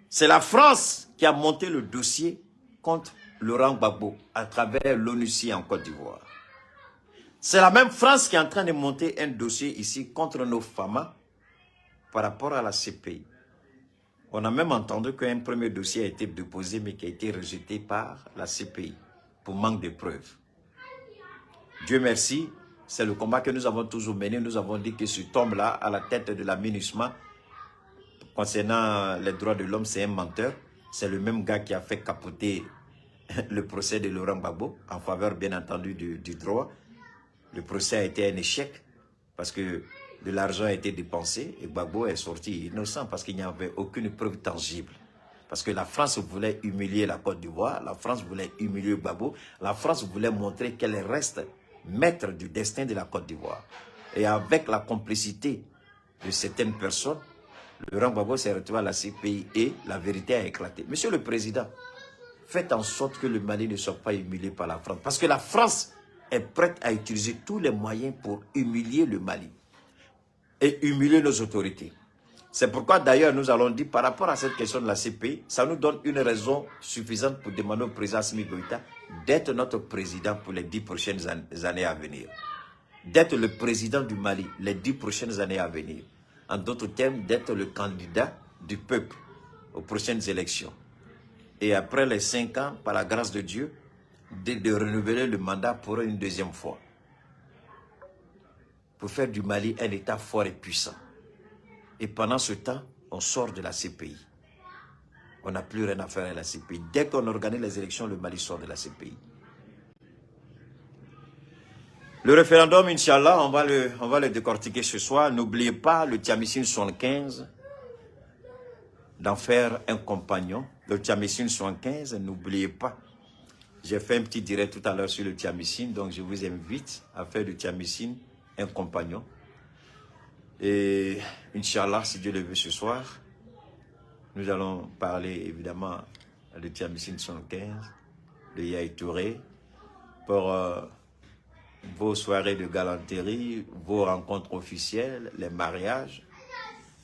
C'est la France qui a monté le dossier contre Laurent Gbagbo à travers l'ONUCI en Côte d'Ivoire. C'est la même France qui est en train de monter un dossier ici contre nos FAMA par rapport à la CPI. On a même entendu qu'un premier dossier a été déposé mais qui a été rejeté par la CPI pour manque de preuves. Dieu merci, c'est le combat que nous avons toujours mené. Nous avons dit que cet homme-là, à la tête de la MINUSMA, concernant les droits de l'homme, c'est un menteur. C'est le même gars qui a fait capoter le procès de Laurent Gbagbo, en faveur, bien entendu, du droit. Le procès a été un échec parce que de l'argent a été dépensé et Gbagbo est sorti innocent parce qu'il n'y avait aucune preuve tangible. Parce que la France voulait humilier la Côte d'Ivoire, la France voulait humilier Gbagbo, la France voulait montrer qu'elle reste maître du destin de la Côte d'Ivoire. Et avec la complicité de certaines personnes, Laurent Gbagbo s'est retrouvé à la CPI et la vérité a éclaté. Monsieur le Président, faites en sorte que le Mali ne soit pas humilié par la France. Parce que la France est prête à utiliser tous les moyens pour humilier le Mali et humilier nos autorités. C'est pourquoi d'ailleurs nous allons dire par rapport à cette question de la CPI, ça nous donne une raison suffisante pour demander au président Assimi Goïta d'être notre président pour les 10 prochaines années à venir. D'être le président du Mali les 10 prochaines années à venir. En d'autres termes, d'être le candidat du peuple aux prochaines élections. Et après les 5 ans, par la grâce de Dieu, de renouveler le mandat pour une deuxième fois. Pour faire du Mali un État fort et puissant. Et pendant ce temps, on sort de la CPI. On n'a plus rien à faire à la CPI. Dès qu'on organise les élections, le Mali sort de la CPI. Le référendum, Inch'Allah, on va le décortiquer ce soir. N'oubliez pas le Thiamicine 75, d'en faire un compagnon. Le Thiamicine 75, n'oubliez pas. J'ai fait un petit direct tout à l'heure sur le Thiamicine, donc je vous invite à faire du Thiamicine un compagnon. Et Inch'Allah, si Dieu le veut ce soir, nous allons parler évidemment de Thiamicine 75, de Yaye Touré, pour vos soirées de galanterie, vos rencontres officielles, les mariages.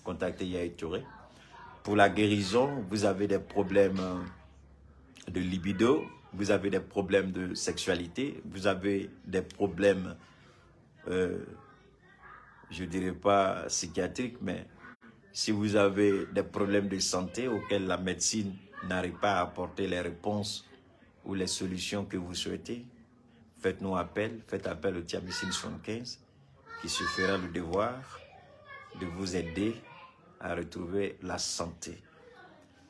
Contactez Yaye Touré. Pour la guérison, vous avez des problèmes de libido, vous avez des problèmes de sexualité, vous avez des problèmes, je ne dirais pas psychiatriques, mais si vous avez des problèmes de santé auxquels la médecine n'arrive pas à apporter les réponses ou les solutions que vous souhaitez, faites-nous appel, faites appel au Thiamicine 75 qui se fera le devoir de vous aider à retrouver la santé.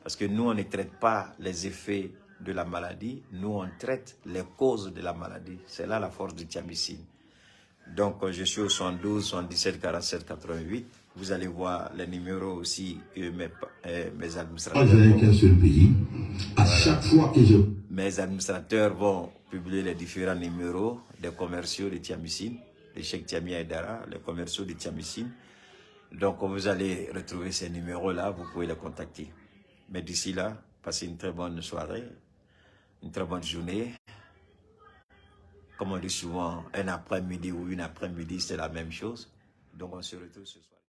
Parce que nous, on ne traite pas les effets de la maladie, nous, on traite les causes de la maladie. C'est là la force du Thiamicine. Donc, je suis au 72 77 47 88. Vous allez voir les numéros aussi que mes administrateurs... Moi, je n'ai qu'un seul pays. À chaque fois que je... Mes administrateurs vont publier les différents numéros des commerciaux de Thiamicine, de Cheikh Thiami Aïdara, les commerciaux de Thiamicine. Donc, vous allez retrouver ces numéros-là, vous pouvez les contacter. Mais d'ici là, passez une très bonne soirée, une très bonne journée. Comme on dit souvent, un après-midi ou une après-midi, c'est la même chose. Donc, on se retrouve ce soir.